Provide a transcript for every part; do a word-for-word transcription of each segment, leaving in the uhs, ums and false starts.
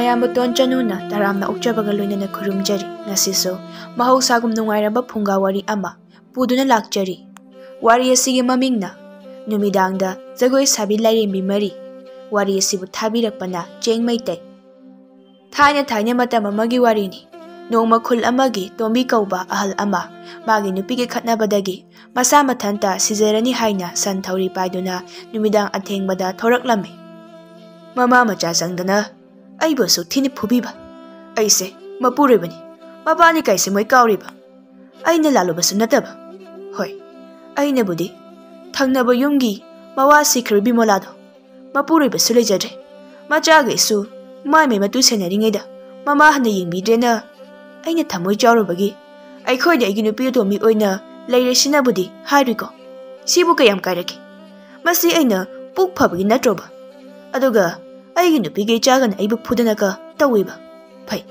ꯑꯌꯥꯝꯕ ꯇꯣꯟ ꯆꯅꯨꯅ ꯇꯔꯥꯝꯅ ꯑꯣꯛꯆꯕꯒ ꯂꯣꯏꯅꯅ ꯈꯨꯔꯨꯝꯖꯔꯤ꯫ ꯉꯁꯤꯁꯨ ꯃꯍꯧꯁꯥꯒꯨꯝ ꯅꯨꯡꯉꯥꯏꯔꯕ ꯐꯨꯡꯒꯥ ꯋꯥꯔꯤ ꯑꯃ ꯄꯨꯗꯨꯅ ꯂꯥꯛꯆꯔꯤ꯫ ꯋꯥꯔꯤ ꯑꯁꯤꯒꯤ ꯃꯃꯤꯡꯅ ꯅꯨꯃꯤꯗꯥꯡꯗ ꯖꯒꯣꯏ ꯁꯥꯕꯤ ꯂꯥꯏꯔꯦꯝꯕꯤ ꯃꯔꯤ꯫ ꯋꯥꯔꯤ ꯑꯁꯤꯕꯨ ꯊꯥꯕꯤꯔꯛꯄꯅ ꯆꯦꯡ ꯃꯩꯇꯩ꯫ ꯊꯥꯏꯅ ꯊꯥꯏꯅ ꯃꯇꯝ ꯑꯃꯒꯤ ꯋꯥꯔꯤꯅꯤ꯫ ꯅꯣꯡꯃ ꯈꯨꯜ ꯑꯃꯒꯤ ꯇꯣꯝꯕꯤ ꯀꯧꯕ ꯑꯍꯜ ꯑꯃ ꯃꯥꯒꯤ ꯅꯨꯄꯤꯒ ꯈꯠꯅꯕꯗꯒꯤ ꯃꯁꯥ ꯃꯊꯟꯇ ꯁꯤꯖꯔꯅꯤ ꯍꯥꯏꯅ ꯁꯟ ꯊꯧꯔꯤ ꯄꯥꯏꯗꯨꯅ ꯅꯨꯃꯤꯗꯥꯡ ꯑꯊꯦꯡꯕꯗ ꯊꯣꯔꯛꯂꯝꯃꯤ꯫ ꯃꯃꯥ ꯃꯆꯥ ꯆꯪꯗꯅ, "ꯑꯩꯕꯨ ꯑꯁꯨꯛ ꯊꯤꯅ ꯐꯨꯕꯤꯕ? ꯑꯩꯁꯦ ꯃꯄꯨꯔꯣꯏꯕꯅꯤ, ꯃꯄꯥꯅꯤ ꯀꯥꯏꯁꯦ ꯃꯣꯏ ꯀꯥꯎꯔꯤꯕ? ꯑꯩꯅ ꯂꯥꯜꯂꯨꯕꯁꯨ ꯅꯠꯇꯕ꯫ ꯍꯣꯏ, ꯑꯩꯅꯕꯨꯗꯤ ꯊꯪꯅꯕ ꯌꯨꯝꯒꯤ ꯃꯋꯥ ꯁꯤꯈ꯭ꯔꯕ ꯕꯤꯃꯣꯂꯥꯗꯣ ꯃꯄꯨꯔꯣꯏꯕꯁꯨ ꯂꯩꯖꯗ꯭ꯔꯦ꯫ ꯃꯆꯥꯈꯩꯁꯨ ꯃꯥꯏ ꯃꯩ ꯃꯇꯨ ꯁꯦꯟꯅꯔꯤꯉꯩꯗ ꯃꯃꯥ ꯍꯟꯅ ꯌꯦꯡꯕꯤꯗ꯭ꯔꯦꯅ ꯑꯩꯅ ꯊꯃꯣꯏ ꯆꯥꯎꯔꯨꯕꯒꯤ ꯑꯩꯈꯣꯏꯅ ꯑꯩꯒꯤ ꯅꯨꯄꯤ ꯑꯇꯣꯝꯕꯤ ꯑꯣꯏꯅ ꯂꯩꯔꯦꯁꯤꯅꯕꯨꯗꯤ ꯍꯥꯏꯔꯨꯏꯀꯣ꯫ ꯁꯤꯕꯨ ꯀꯌꯥꯝ ꯀꯥꯏꯔꯒꯦ? ꯃꯁꯤ ꯑꯩꯅ ꯄꯨꯛ ꯐꯕꯒꯤ ꯅꯠꯇ꯭ꯔꯣꯕ? ꯑꯗꯨꯒ ꯑꯩꯒꯤ ꯅꯨꯄꯤꯒ ꯏꯆꯥꯒꯅ ꯑꯩꯕꯨ ꯐꯨꯗꯅꯒ ꯇꯧꯋꯤꯕ꯫ ꯐꯩ,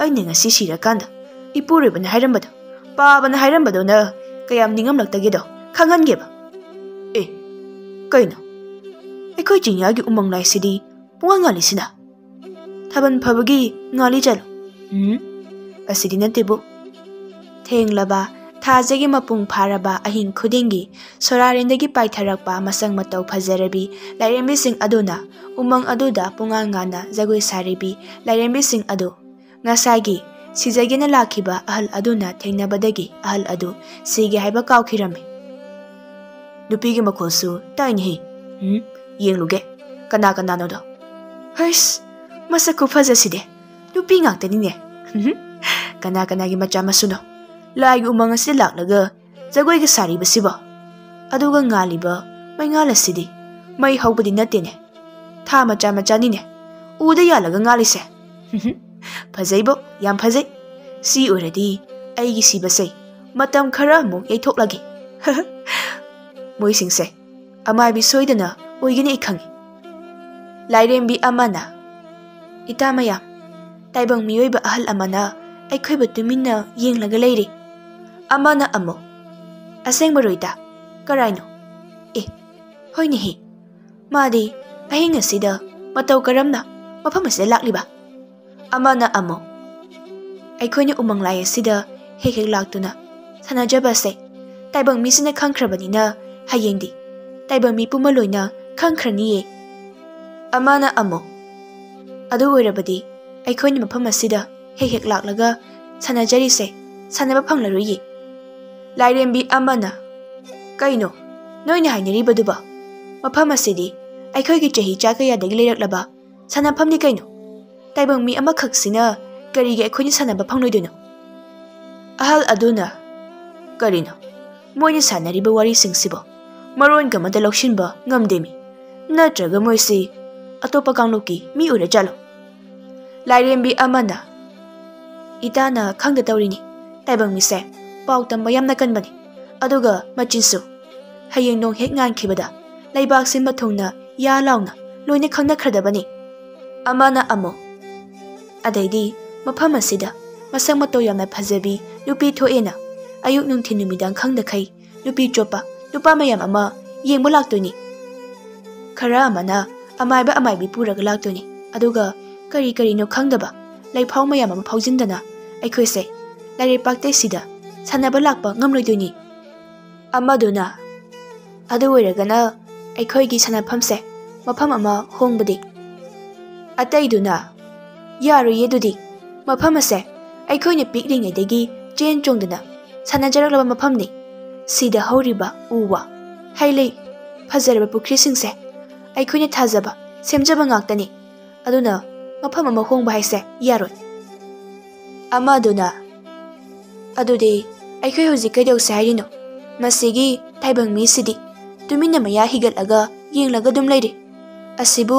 ꯑꯩꯅ ꯉꯁꯤ ꯁꯤꯔꯀꯥꯟꯗ ꯏꯄꯨꯔꯣꯏꯕꯅ ꯍꯥꯏꯔꯝꯕꯗꯣ, ꯄꯥꯕꯅ ꯍꯥꯏꯔꯝꯕꯗꯣꯅ ꯀꯌꯥꯝ ꯅꯤꯡꯉꯝꯂꯛꯇꯒꯦꯗꯣ ꯈꯪꯍꯟꯒꯦꯕ꯫ ꯑꯦ, ꯀꯩꯅꯣ? ꯑꯩꯈꯣꯏ ꯆꯤꯡꯌꯥꯒꯤ ꯎꯃꯪ ꯂꯥꯏꯁꯤꯗꯤ ꯄꯨꯡꯉꯥꯟ ꯉꯥꯜꯂꯤꯁꯤꯅ? ꯊꯥꯕꯜ ꯐꯕꯒꯤ ꯉꯥꯜꯂꯤ ꯖꯥꯠꯂꯣ? ꯎꯝ, ꯑꯁꯤꯗꯤ ꯅꯠꯇꯦꯕꯨ꯫ ꯊꯦꯡꯂꯕ, ꯊꯥꯖꯒꯤ ꯃꯄꯨꯡ ꯐꯥꯔꯕ ꯑꯍꯤꯡ ꯈꯨꯗꯤꯡꯒꯤ ꯁꯣꯔꯥꯔꯦꯟꯗꯒꯤ ꯄꯥꯏꯊꯔꯛꯄ ꯃꯁꯛ ꯃꯇꯧ ꯐꯖꯔꯕꯤ ꯂꯥꯏꯔꯦꯝꯕꯤꯁꯤꯡ ꯑꯗꯨꯅ ꯎꯃꯪ ꯑꯗꯨꯗ ꯄꯨꯡꯉꯥꯟ ꯉꯥꯟꯅ ꯖꯒꯣꯏ ꯁꯥꯔꯤꯕꯤ ꯂꯥꯏꯔꯦꯝꯕꯤꯁꯤꯡ ꯑꯗꯨ ꯉꯁꯥꯏꯒꯤ ꯁꯤꯖꯒꯦꯅ ꯂꯥꯛꯈꯤꯕ ꯑꯍꯜ ꯑꯗꯨꯅ ꯊꯦꯡꯅꯕꯗꯒꯤ ꯑꯍꯜ ꯑꯗꯨ ꯁꯤꯒꯦ ꯍꯥꯏꯕ ꯀꯥꯎꯈꯤꯔꯝꯃꯤ꯫ ꯅꯨꯄꯤꯒꯤ ꯃꯈꯣꯜꯁꯨ ꯇꯥꯏꯅꯦꯍꯦ꯫ ꯎꯝ, ꯌꯦꯡꯂꯨꯒꯦ, ꯀꯅꯥ ꯀꯅꯥꯅꯣꯗꯣ꯫ ꯍꯩꯁ, ꯃꯁꯛ ꯈꯨꯐꯖꯁꯤꯗꯤ꯫ ꯅꯨꯄꯤ ꯉꯥꯛꯇꯅꯤꯅꯦ꯫ ꯀꯅꯥ ꯀꯅꯥꯒꯤ ꯃꯆꯥ ꯃꯁꯨꯅꯣ ꯂꯥꯏꯒꯤ ꯎꯃꯪ ꯑꯁꯤꯗ ꯂꯥꯛꯂꯒ ꯖꯒꯣꯏꯒ ꯁꯥꯔꯤꯕꯁꯤꯕꯣ? ꯑꯗꯨꯒ ꯉꯥꯜꯂꯤꯕ ꯃꯩꯉꯥꯜ ꯑꯁꯤꯗꯤ ꯃꯩ ꯍꯧꯕꯗꯤ ꯅꯠꯇꯦꯅꯦ, ꯊꯥ ꯃꯆꯥ ꯃꯆꯥꯅꯤꯅꯦ ꯎꯗ ꯌꯥꯜꯂꯒ ꯉꯥꯜꯂꯤꯁꯦ꯫ ꯐꯖꯩꯕꯣ, ꯌꯥꯝ ꯐꯖꯩ꯫ ꯁꯤ ꯑꯣꯏꯔꯗꯤ ꯑꯩꯒꯤ ꯁꯤꯕꯁꯦ ꯃꯇꯝ ꯈꯔ ꯑꯃꯨꯛ ꯌꯩꯊꯣꯛꯂꯒꯦ꯫ ꯃꯣꯏꯁꯤꯡꯁꯦ ꯑꯃꯥꯏꯕꯤ ꯁꯣꯏꯗꯅ ꯑꯣꯏꯒꯅꯤ ꯑꯩ ꯈꯪꯏ꯫ ꯂꯥꯏꯔꯦꯝꯕꯤ ꯑꯃꯅ, "ꯏꯇꯥ ꯃꯌꯥꯝ, ꯇꯥꯏꯕꯪ ꯃꯤꯑꯣꯏꯕ ꯑꯍꯜ ꯑꯃꯅ ꯑꯩꯈꯣꯏꯕꯨ ꯇꯨꯃꯤꯟꯅ ꯌꯦꯡꯂꯒ ꯂꯩꯔꯤ꯫ ꯑꯃꯅ ꯑꯃꯨꯛ, 'ꯑꯁꯦꯡꯕꯔꯣ ꯏꯇꯥ? ꯀꯔꯥꯏꯅꯣ? ꯑꯦ, ꯍꯣꯏꯅꯦꯍꯦ꯫ ꯃꯥꯗꯤ ꯑꯍꯤꯡ ꯑꯁꯤꯗ ꯃꯇꯧ ꯀꯔꯝꯅ ꯃꯐꯝ ꯑꯁꯤꯗ ꯂꯥꯛꯂꯤꯕ?' ꯑꯃꯅ ꯑꯃꯨꯛ, "ꯑꯩꯈꯣꯏꯅ ꯎꯃꯪ ꯂꯥꯏ ꯑꯁꯤꯗ ꯍꯦꯛ ꯍꯦꯛ ꯂꯥꯛꯇꯨꯅ ꯁꯥꯟꯅꯖꯕꯁꯦ ꯇꯥꯏꯕꯪ ꯃꯤꯁꯤꯅ ꯈꯪꯈ꯭ꯔꯕꯅꯤꯅ ꯍꯌꯦꯡꯗꯤ ꯇꯥꯏꯕꯪ ꯃꯤ ꯄꯨꯝꯕ ꯂꯣꯏꯅ ꯈꯪꯈ꯭ꯔꯅꯤꯌꯦ꯫" ꯑꯃꯅ ꯑꯃꯨꯛ, "ꯑꯗꯨ ꯑꯣꯏꯔꯕꯗꯤ ꯑꯩꯈꯣꯏꯅ ꯃꯐꯝ ꯑꯁꯤꯗ ꯍꯦꯛ ꯍꯦꯛ ꯂꯥꯛꯂꯒ ꯁꯥꯟꯅꯖꯔꯤꯁꯦ ꯁꯥꯟꯅꯕ ꯐꯪꯂꯔꯣꯏꯌꯦ꯫" ꯂꯥꯏꯔꯦꯝꯕꯤ ꯑꯃꯅ, "ꯀꯩꯅꯣ ꯅꯣꯏꯅ ꯍꯥꯏꯅꯔꯤꯕꯗꯨꯕꯣ? ꯃꯐꯝ ꯑꯁꯤꯗꯤ ꯑꯩꯈꯣꯏꯒꯤ ꯆꯍꯤ ꯆꯥ ꯀꯌꯥꯗꯒꯤ ꯂꯩꯔꯛꯂꯕ ꯁꯥꯟꯅꯐꯝꯅꯤ ꯀꯩꯅꯣ꯫ ꯇꯥꯏꯕꯪ ꯃꯤ ꯑꯃꯈꯛꯁꯤꯅ ꯀꯔꯤꯒꯤ ꯑꯩꯈꯣꯏꯅ ꯁꯥꯟꯅꯕ ꯐꯪꯂꯣꯏꯗꯣꯏꯅꯣ?" ꯑꯍꯜ ꯑꯗꯨꯅ, "ꯀꯔꯤꯅꯣ ꯃꯣꯏꯅ ꯁꯥꯟꯅꯔꯤꯕ ꯋꯥꯔꯤꯁꯤꯡꯁꯤꯕꯣ? ꯃꯔꯣꯟꯒ ꯑꯃꯇ ꯂꯧꯁꯤꯟꯕ ꯉꯝꯗꯦꯃꯤ꯫ ꯅꯠꯇ꯭ꯔꯒ ꯃꯣꯏꯁꯤ ꯑꯇꯣꯞꯄ ꯀꯥꯡꯂꯨꯞꯀꯤ ꯃꯤ ꯑꯣꯏꯔꯖꯥꯠꯂꯣ?" ꯂꯥꯏꯔꯦꯝꯕꯤ ꯑꯃꯅ, "ꯏꯇꯥꯅ ꯈꯪꯗ ꯇꯧꯔꯤꯅꯤ꯫ ꯇꯥꯏꯕꯪ ꯃꯤꯁꯦ ꯄꯥꯎ ꯇꯝꯕ ꯌꯥꯝꯅ ꯀꯟꯕꯅꯤ꯫ ꯑꯗꯨꯒ ꯃꯆꯤꯟꯁꯨ꯫ ꯍꯌꯦꯡ ꯅꯣꯡ ꯍꯦꯛ ꯉꯥꯟꯈꯤꯕꯗ ꯂꯩꯕꯥꯛ ꯁꯤꯟꯕ ꯊꯨꯡꯅ ꯌꯥ ꯂꯥꯎꯅ ꯂꯣꯏꯅ ꯈꯪꯅꯈ꯭ꯔꯗꯕꯅꯤ꯫" ꯑꯃꯅ ꯑꯃꯨꯛ, "ꯑꯗꯩꯗꯤ ꯃꯐꯝ ꯑꯁꯤꯗ ꯃꯁꯛ ꯃꯇꯧ ꯌꯥꯝꯅ ꯐꯖꯕꯤ ꯅꯨꯄꯤ ꯊꯣꯛꯑꯦꯅ ꯑꯌꯨꯛ ꯅꯨꯡꯊꯤꯜ ꯅꯨꯃꯤꯗꯥꯡ ꯈꯪꯗꯈꯩ ꯅꯨꯄꯤ ꯆꯣꯞꯄ ꯅꯨꯄꯥ ꯃꯌꯥꯝ ꯑꯃ ꯌꯦꯡꯕ ꯂꯥꯛꯇꯣꯏꯅꯤ꯫ ꯈꯔ ꯑꯃꯅ ꯑꯃꯥꯏꯕ ꯑꯃꯥꯏꯕꯤ ꯄꯨꯔꯒ ꯂꯥꯛꯇꯣꯏꯅꯤ꯫ ꯑꯗꯨꯒ ꯀꯔꯤ ꯀꯔꯤꯅꯣ ꯈꯪꯗꯕ ꯂꯩꯐꯥꯎ ꯃꯌꯥꯝ ꯑꯃ ꯐꯥꯎꯖꯤꯟꯗꯅ ꯑꯩꯈꯣꯏꯁꯦ ꯂꯥꯏꯔꯩꯄꯥꯛꯇꯩꯁꯤꯗ ꯁꯥꯟꯅꯕ ꯂꯥꯛꯄ ꯉꯝꯂꯣꯏꯗꯣꯏꯅꯤ꯫" ꯑꯃꯗꯨꯅ, "ꯑꯗꯨ ꯑꯣꯏꯔꯒꯅ ꯑꯩꯈꯣꯏꯒꯤ ꯁꯥꯟꯅꯐꯝꯁꯦ ꯃꯐꯝ ꯑꯃ ꯍꯣꯡꯕꯗꯤ?" ꯑꯇꯩꯗꯨꯅ, "ꯌꯥꯔꯣꯏꯌꯦ ꯑꯗꯨꯗꯤ꯫ ꯃꯐꯝ ꯑꯁꯦ ꯑꯩꯈꯣꯏꯅ ꯄꯤꯛꯂꯤꯉꯩꯗꯒꯤ ꯆꯦꯟ ꯆꯣꯡꯗꯅ ꯁꯥꯟꯅꯖꯔꯛꯂꯕ ꯃꯐꯝꯅꯤ꯫ ꯁꯤꯗ ꯍꯧꯔꯤꯕ ꯎ ꯋꯥ, ꯍꯩ ꯂꯩ, ꯐꯖꯔꯕ ꯄꯨꯈ꯭ꯔꯤꯁꯤꯡꯁꯦ ꯑꯩꯈꯣꯏꯅ ꯊꯥꯖꯕ, ꯁꯦꯝꯖꯕ ꯉꯥꯛꯇꯅꯤ꯫ ꯑꯗꯨꯅ ꯃꯐꯝ ꯑꯃ ꯍꯣꯡꯕ ꯍꯥꯏꯁꯦ ꯌꯥꯔꯣꯏ꯫" ꯑꯃꯗꯨꯅ, "ꯑꯗꯨꯗꯤ ꯑꯩꯈꯣꯏ ꯍꯧꯖꯤꯛ ꯀꯩꯗꯧꯁꯦ ꯍꯥꯏꯔꯤꯅꯣ? ꯃꯁꯤꯒꯤ ꯇꯥꯏꯕꯪ ꯃꯤꯁꯤꯗꯤ ꯇꯨꯃꯤꯟꯅ ꯃꯌꯥ ꯍꯤꯒꯠꯂꯒ ꯌꯦꯡꯂꯒ ꯑꯗꯨꯝ ꯂꯩꯔꯦ꯫ ꯑꯁꯤꯕꯨ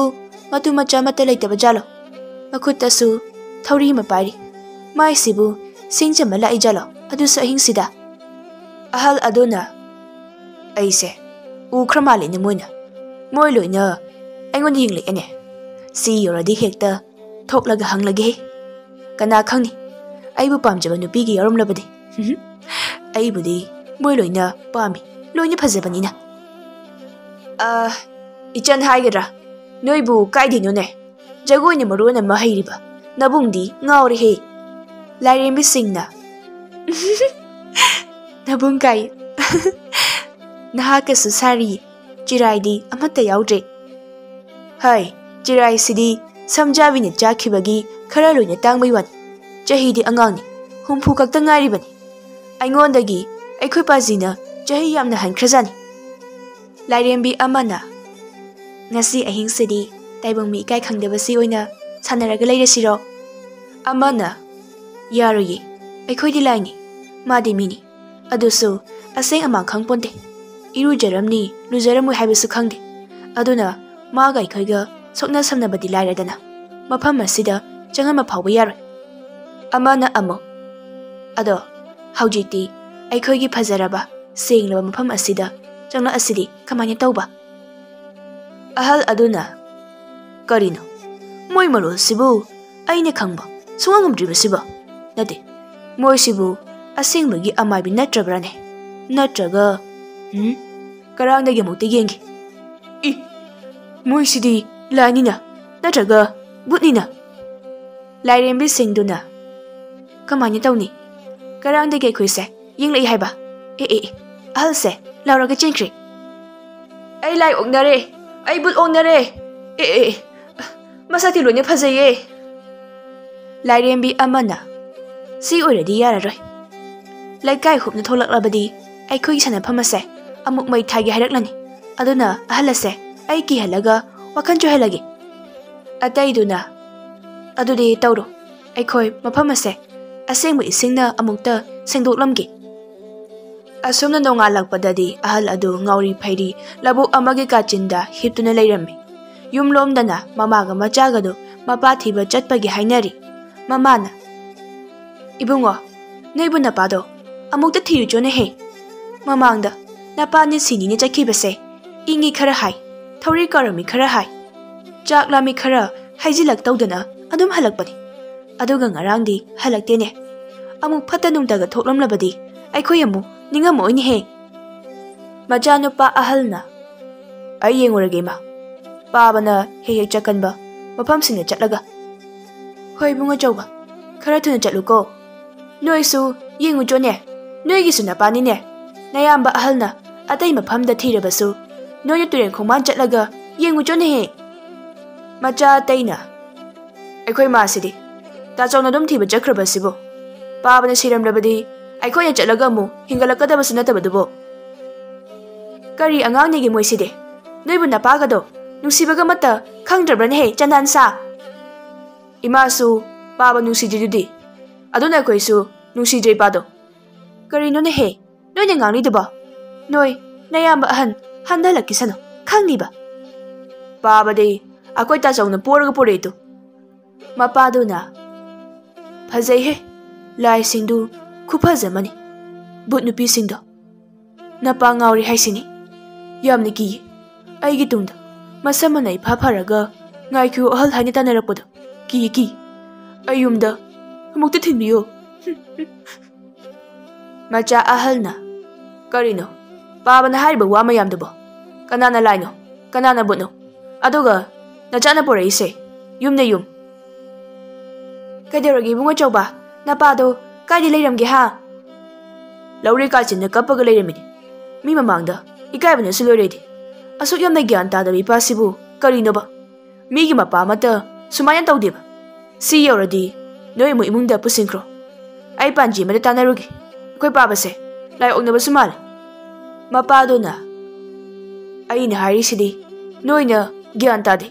ꯃꯇꯨ ꯃꯆꯥ ꯑꯃꯠꯇ ꯂꯩꯇꯕ ꯖꯥꯠꯂꯣ? ꯃꯈꯨꯠꯇꯁꯨ ꯊꯧꯔꯤ ꯑꯃ ꯄꯥꯏꯔꯤ꯫ ꯃꯥꯏꯁꯤꯕꯨ ꯁꯤꯡ ꯆꯝꯕ ꯂꯥꯛꯏ ꯖꯥꯠꯂꯣ? ꯑꯗꯨꯁꯨ ꯑꯍꯤꯡꯁꯤꯗ?" ꯑꯍꯜ ꯑꯗꯨꯅ, "ꯑꯩꯁꯦ ꯎꯈ꯭ꯔ ꯃꯥꯜꯂꯦꯅꯦ ꯃꯣꯏꯅ꯫ ꯃꯣꯏ ꯂꯣꯏꯅ ꯑꯩꯉꯣꯟꯗ ꯌꯦꯡꯂꯛꯑꯦꯅꯦ꯫ ꯁꯤ ꯌꯧꯔꯗꯤ ꯍꯦꯛꯇ ꯊꯣꯛꯂꯒ ꯍꯪꯂꯒꯦꯍꯦ꯫ ꯀꯅꯥ ꯈꯪꯅꯤ, ꯑꯩꯕꯨ ꯄꯥꯝꯖꯕ ꯅꯨꯄꯤꯒ ꯌꯥꯎꯔꯝꯂꯕꯗꯤ꯫ ꯑꯩꯕꯨꯗꯤ ꯃꯣꯏ ꯂꯣꯏꯅ ꯄꯥꯝꯃꯤ, ꯂꯣꯏꯅ ꯐꯖꯕꯅꯤꯅ꯫ ꯑ, ꯏꯆꯟ ꯍꯥꯏꯒꯗ꯭ꯔꯥ, ꯅꯣꯏꯕꯨ ꯀꯥꯏꯗꯩꯅꯣꯅꯦ? ꯖꯒꯣꯏꯅ ꯃꯔꯣꯟ ꯑꯃ ꯍꯩꯔꯤꯕ, ꯅꯕꯨꯡꯗꯤ ꯉꯥꯎꯔꯦꯍꯦ꯫ ꯂꯥꯏꯔꯦꯝꯕꯤꯁꯤꯡꯅ, "ꯅꯕꯨꯡ ꯀꯥꯏ, ꯅꯍꯥꯛꯀꯁꯨ ꯁꯥꯔꯤ, ꯆꯤꯔꯥꯏꯗꯤ ꯑꯃꯠꯇ ꯌꯥꯎꯗ꯭ꯔꯦ꯫ ꯍꯥꯏ, ꯆꯤꯔꯥꯏꯁꯤꯗꯤ ꯁꯝꯖꯥꯕꯤꯅ ꯆꯥꯈꯤꯕꯒꯤ ꯈꯔ ꯂꯣꯏꯅ ꯇꯥꯡꯕꯩ ꯋꯥꯅꯤ꯫ ꯆꯍꯤꯗꯤ ꯑꯉꯥꯡꯅꯤ, ꯍꯨꯝꯐꯨ ꯈꯛꯇ ꯉꯥꯏꯔꯤꯕꯅꯤ꯫ ꯑꯩꯉꯣꯟꯗꯒꯤ ꯑꯩꯈꯣꯏ ꯄꯥꯖꯤꯅ ꯆꯍꯤ ꯌꯥꯝꯅ ꯍꯟꯈ꯭ꯔꯖꯥꯠꯅꯤ꯫" ꯂꯥꯏꯔꯦꯝꯕꯤ ꯑꯃꯅ, "ꯉꯁꯤ ꯑꯍꯤꯡꯁꯤꯗꯤ ꯇꯥꯏꯕꯪ ꯃꯤ ꯏꯀꯥꯏ ꯈꯪꯗꯕꯁꯤ ꯑꯣꯏꯅ ꯁꯥꯟꯅꯔꯒ ꯂꯩꯔꯁꯤꯔꯣ?" ꯑꯃꯅ, "ꯌꯥꯔꯣꯏꯌꯦ, ꯑꯩꯈꯣꯏꯗꯤ ꯂꯥꯏꯅꯤ, ꯃꯥꯗꯤ ꯃꯤꯅꯤ꯫ ꯑꯗꯨꯁꯨ ꯑꯁꯦꯡ ꯑꯃꯥꯡ ꯈꯪꯄꯣꯟꯇꯦ꯫ ꯏꯔꯨꯖꯔꯝꯅꯤ, ꯂꯨꯖꯔꯝꯃꯣꯏ ꯍꯥꯏꯕꯁꯨ ꯈꯪꯗꯦ꯫ ꯑꯗꯨꯅ ꯃꯥꯒ ꯑꯩꯈꯣꯏꯒ ꯁꯣꯛꯅ ꯁꯝꯅꯕꯗꯤ ꯂꯥꯏꯔꯗꯅ, ꯃꯐꯝ ꯑꯁꯤꯗ ꯆꯪꯉꯝꯕ ꯐꯥꯎꯕ ꯌꯥꯔꯣꯏ꯫" ꯑꯃꯅ ꯑꯃꯨꯛ, "ꯑꯗꯣ ꯍꯧꯖꯤꯛꯇꯤ ꯑꯩꯈꯣꯏꯒꯤ ꯐꯖꯔꯕ, ꯁꯦꯡꯂꯕ ꯃꯐꯝ ꯑꯁꯤꯗ ꯆꯪꯂꯛꯑꯁꯤꯗꯤ ꯀꯃꯥꯏꯅ ꯇꯧꯕ?" ꯑꯍꯜ ꯑꯗꯨꯅ, "ꯀꯔꯤꯅꯣ? ꯃꯣꯏ ꯃꯔꯣꯜꯁꯤꯕꯨ ꯑꯩꯅ ꯈꯪꯕ ꯁꯨꯡꯉꯝ ꯉꯝꯗ꯭ꯔꯤꯕꯁꯤꯕꯣ? ꯅꯠꯇꯦ, ꯃꯣꯏꯁꯤꯕꯨ ꯑꯁꯦꯡꯕꯒꯤ ꯑꯃꯥꯏꯕꯤ ꯅꯠꯇ꯭ꯔꯕ꯭ꯔꯥꯅꯦ? ꯅꯠꯇ꯭ꯔꯒ, ꯎꯝ, ꯀꯔꯥꯡꯗꯒꯤ ꯑꯃꯨꯛꯇ ꯌꯦꯡꯒꯦ꯫ ꯏ, ꯃꯣꯏꯁꯤꯗꯤ ꯂꯥꯏꯅꯤꯅ, ꯅꯠꯇ꯭ꯔꯒ ꯕꯨꯠꯅꯤꯅ?" ꯂꯥꯏꯔꯦꯝꯕꯤꯁꯤꯡꯗꯨꯅ, "ꯀꯃꯥꯏꯅ ꯇꯧꯅꯤ? ꯀꯔꯥꯡꯗꯒꯤ ꯑꯩꯈꯣꯏꯁꯦ ꯌꯦꯡꯂꯛꯏ ꯍꯥꯏꯕ? ꯑꯦ, ꯑꯦ, ꯑꯦ, ꯑꯍꯜꯁꯦ ꯂꯥꯎꯔꯒ ꯆꯦꯟꯈ꯭ꯔꯦ꯫ ꯑꯩ ꯂꯥꯏ ꯑꯣꯛꯅꯔꯦ, ꯑꯩ ꯕꯨꯠ ꯑꯣꯛꯅꯔꯦ꯫ ꯑꯦ, ꯑꯦ, ꯑꯦ, ꯃꯁꯛꯇꯤ ꯂꯣꯏꯅ ꯐꯖꯩꯌꯦ꯫" ꯂꯥꯏꯔꯦꯝꯕꯤ ꯑꯃꯅ, "ꯁꯤ ꯑꯣꯏꯔꯗꯤ ꯌꯥꯔꯔꯣꯏ꯫ ꯂꯩꯀꯥꯏ ꯍꯨꯞꯅ ꯊꯣꯛꯂꯛꯂꯕꯗꯤ ꯑꯩꯈꯣꯏꯒꯤ ꯁꯥꯟꯅꯐꯝ ꯑꯁꯦ ꯑꯃꯨꯛ ꯃꯩ ꯊꯥꯒꯦ ꯍꯥꯏꯔꯛꯂꯅꯤ꯫ ꯑꯗꯨꯅ ꯑꯍꯜ ꯑꯁꯦ ꯑꯩ ꯀꯤꯍꯜꯂꯒ ꯋꯥꯈꯜ ꯆꯣꯏꯍꯜꯂꯒꯦ꯫" ꯑꯇꯩꯗꯨꯅ, "ꯑꯗꯨꯗꯤ ꯇꯧꯔꯣ, ꯑꯩꯈꯣꯏ ꯃꯐꯝ ꯑꯁꯦ ꯑꯁꯦꯡꯕ ꯏꯁꯤꯡꯅ ꯑꯃꯨꯛꯇ ꯁꯦꯡꯗꯣꯛꯂꯝꯒꯦ꯫" ꯑꯁꯨꯝꯅ ꯅꯣꯡꯉꯥꯜꯂꯛꯄꯗꯗꯤ ꯑꯍꯜ ꯑꯗꯨ ꯉꯥꯎꯔꯤ ꯐꯩꯔꯤ ꯂꯧꯕꯨꯛ ꯑꯃꯒꯤ ꯀꯥꯆꯤꯟꯗ ꯍꯤꯞꯇꯨꯅ ꯂꯩꯔꯝꯃꯤ꯫ ꯌꯨꯝꯂꯣꯝꯗꯅ ꯃꯃꯥꯒ ꯃꯆꯥꯒꯗꯨ ꯃꯄꯥ ꯊꯤꯕ ꯆꯠꯄꯒꯤ ꯍꯥꯏꯅꯔꯤ꯫ ꯃꯃꯥꯅ, "ꯏꯕꯨꯡꯉꯣ, ꯅꯣꯏꯕꯨ ꯅꯄꯥꯗꯣ ꯑꯃꯨꯛꯇ ꯊꯤꯔꯨꯆꯣꯅꯦꯍꯦ꯫ ꯃꯃꯥꯡꯗ ꯅꯄꯥꯅ ꯁꯤꯅꯤꯅ ꯆꯠꯈꯤꯕꯁꯦ ꯏꯪꯉꯤ ꯈꯔ ꯍꯥꯏ, ꯊꯧꯔꯤ ꯀꯧꯔꯝꯃꯤ ꯈꯔ ꯍꯥꯏ, ꯆꯥꯛ ꯂꯥꯝꯃꯤ ꯈꯔ ꯍꯥꯏꯖꯤꯜꯂꯛꯇꯧꯗꯅ ꯑꯗꯨꯝ ꯍꯜꯂꯛꯄꯅꯤ꯫ ꯑꯗꯨꯒ ꯉꯔꯥꯡꯗꯤ ꯍꯜꯂꯛꯇꯦꯅꯦ꯫ ꯑꯃꯨꯛ ꯐꯠꯇ ꯅꯨꯡꯗꯒ ꯊꯣꯛꯂꯝꯂꯕꯗꯤ ꯑꯩꯈꯣꯏ ꯑꯃꯨꯛ ꯅꯤꯡꯉꯝꯃꯣꯏꯅꯦꯍꯦ꯫" ꯃꯆꯥꯅꯨꯄꯥ ꯑꯍꯜꯅ, "ꯑꯩ ꯌꯦꯡꯉꯨꯔꯒꯦ ꯏꯃꯥ꯫ ꯄꯥꯕꯅ ꯍꯦꯛ ꯍꯦꯛ ꯆꯠꯀꯟꯕ ꯃꯐꯝꯁꯤꯡꯗ ꯆꯠꯂꯒ꯫" "ꯍꯣꯏ, ꯏꯕꯨꯡ ꯑꯆꯧꯕ, ꯈꯔ ꯊꯨꯅ ꯆꯠꯂꯨꯀꯣ꯫ ꯅꯣꯏꯁꯨ ꯌꯦꯡꯉꯨꯆꯣꯅꯦ, ꯅꯣꯏꯒꯤꯁꯨ ꯅꯄꯥꯅꯤꯅꯦ꯫ ꯅꯌꯥꯝꯕ ꯑꯍꯜꯅ ꯑꯇꯩ ꯃꯐꯝꯗ ꯊꯤꯔꯕꯁꯨ, ꯅꯣꯏꯅ ꯇꯨꯔꯦꯟ ꯈꯣꯡꯕꯥꯟ ꯆꯠꯂꯒ ꯌꯦꯡꯉꯨꯆꯣꯅꯦꯍꯦ꯫" ꯃꯆꯥ ꯑꯇꯩꯅ, "ꯑꯩꯈꯣꯏ ꯃꯥꯁꯤꯗꯤ ꯇꯥꯆꯧꯅ ꯑꯗꯨꯝ ꯊꯤꯕ ꯆꯠꯈ꯭ꯔꯕꯁꯤꯕꯨ? ꯄꯥꯕꯅ ꯁꯤꯔꯝꯂꯕꯗꯤ ꯑꯩꯈꯣꯏꯅ ꯆꯠꯂꯒ ꯑꯃꯨꯛ ꯍꯤꯡꯒꯠꯂꯛꯀꯗꯕꯁꯨ ꯅꯠꯇꯕꯗꯨꯕꯨ꯫ ꯀꯔꯤ ꯑꯉꯥꯡꯅꯤꯒꯦ ꯃꯣꯏꯁꯤꯗꯤ? ꯅꯣꯏꯕꯨ ꯅꯄꯥꯒꯗꯣ ꯅꯨꯡꯁꯤꯕꯒ ꯑꯃꯠꯇ ꯈꯪꯗ꯭ꯔꯕ꯭ꯔꯅꯦꯍꯦ, ꯆꯅꯥꯟꯁꯥ?" "ꯏꯃꯥꯁꯨ ꯄꯥꯕ ꯅꯨꯡꯁꯤꯗ꯭ꯔꯤꯗꯨꯗꯤ, ꯑꯗꯨꯅ ꯑꯩꯈꯣꯏꯁꯨ ꯅꯨꯡꯁꯤꯗ꯭ꯔꯦ ꯏꯄꯥꯗꯣ꯫" "ꯀꯔꯤꯅꯣꯅꯦꯍꯦ ꯅꯣꯏꯅ ꯉꯥꯡꯂꯤꯗꯨꯕꯣ? ꯅꯣꯏ ꯅꯌꯥꯝꯕ ꯑꯍꯟ ꯍꯟꯊꯍꯜꯂꯛꯈꯤꯁꯅꯨ, ꯈꯪꯂꯤꯕ? ꯄꯥꯕꯗꯤ ꯑꯩꯈꯣꯏ ꯇꯥꯆꯧꯅ ꯄꯣꯔꯒ ꯄꯨꯔꯛꯏꯗꯨ꯫" ꯃꯄꯥꯗꯨꯅ, "ꯐꯖꯩꯍꯦ, ꯂꯥꯏꯁꯤꯡꯗꯨ ꯈꯨꯐꯖ ꯑꯃꯅꯤ꯫ ꯕꯨꯠ ꯅꯨꯄꯤꯁꯤꯡꯗꯣ ꯅꯄꯥ ꯉꯥꯎꯔꯤ ꯍꯥꯏꯁꯤꯅꯤ꯫ ꯌꯥꯝꯅ ꯀꯤꯌꯦ꯫ ꯑꯩꯒꯤ ꯇꯨꯡꯗ ꯃꯁꯝ ꯃꯅꯥ ꯏꯐꯥ ꯐꯥꯔꯒ ꯉꯥꯏꯈꯤꯌꯣ ꯑꯍꯜ ꯍꯥꯏꯅ ꯇꯥꯟꯅꯔꯛꯄꯗꯣ ꯀꯤꯌꯦ, ꯀꯤ꯫ ꯑꯩ ꯌꯨꯝꯗ ꯑꯃꯨꯛꯇ ꯊꯤꯟꯕꯤꯌꯣ꯫" ꯃꯆꯥ ꯑꯍꯜꯅ, "ꯀꯔꯤꯅꯣ ꯄꯥꯕꯅ ꯍꯥꯏꯔꯤꯕ ꯋꯥ ꯃꯌꯥꯝꯗꯨꯕꯣ? ꯀꯅꯥꯅ ꯂꯥꯏꯅꯣ? ꯀꯅꯥꯅ ꯕꯨꯠꯅꯣ? ꯑꯗꯨꯒ ꯅꯆꯥꯅ ꯄꯨꯔꯛꯏꯁꯦ ꯌꯨꯝꯅ ꯌꯨꯝ꯫" "ꯀꯩꯗꯧꯔꯒꯦ ꯏꯕꯨꯡ ꯑꯆꯧꯕ? ꯅꯄꯥꯗꯣ ꯀꯥꯏꯗ ꯂꯩꯔꯝꯒꯦ ꯍꯥ?" "ꯂꯧꯔꯤ ꯀꯥꯆꯤꯟꯗ ꯀꯞꯄꯒ ꯂꯩꯔꯝꯃꯤꯅꯤ꯫ ꯃꯤ ꯃꯃꯥꯡꯗ ꯏꯀꯥꯏꯕꯅꯁꯨ ꯂꯣꯏꯔꯦꯗꯤ꯫ ꯑꯁꯨꯛ ꯌꯥꯝꯅ ꯒ꯭ꯌꯥꯟ ꯇꯥꯗꯕ ꯏꯄꯥꯁꯤꯕꯨ ꯀꯔꯤꯅꯣꯕ? ꯃꯤꯒꯤ ꯃꯄꯥ ꯑꯃꯠꯇ ꯁꯨꯃꯥꯏꯅ ꯇꯧꯗꯦꯕ꯫ ꯁꯤ ꯌꯧꯔꯗꯤ ꯅꯣꯏ ꯑꯃꯨꯛ ꯏꯃꯨꯡꯗ ꯄꯨꯁꯤꯟꯈ꯭ꯔꯣ꯫ ꯑꯩ ꯄꯥꯟꯖꯤ ꯑꯃꯗ ꯇꯥꯟꯅꯔꯨꯒꯦ꯫ ꯑꯩꯈꯣꯏ ꯄꯥꯕꯁꯦ ꯂꯥꯏ ꯑꯣꯛꯅꯕꯁꯨ ꯃꯥꯜꯂꯦ꯫" ꯃꯄꯥꯗꯨꯅ, "ꯑꯩꯅ ꯍꯥꯏꯔꯤꯁꯤꯗꯤ ꯅꯣꯏꯅ ꯒ꯭ꯌꯥꯟ ꯇꯥꯗꯦ꯫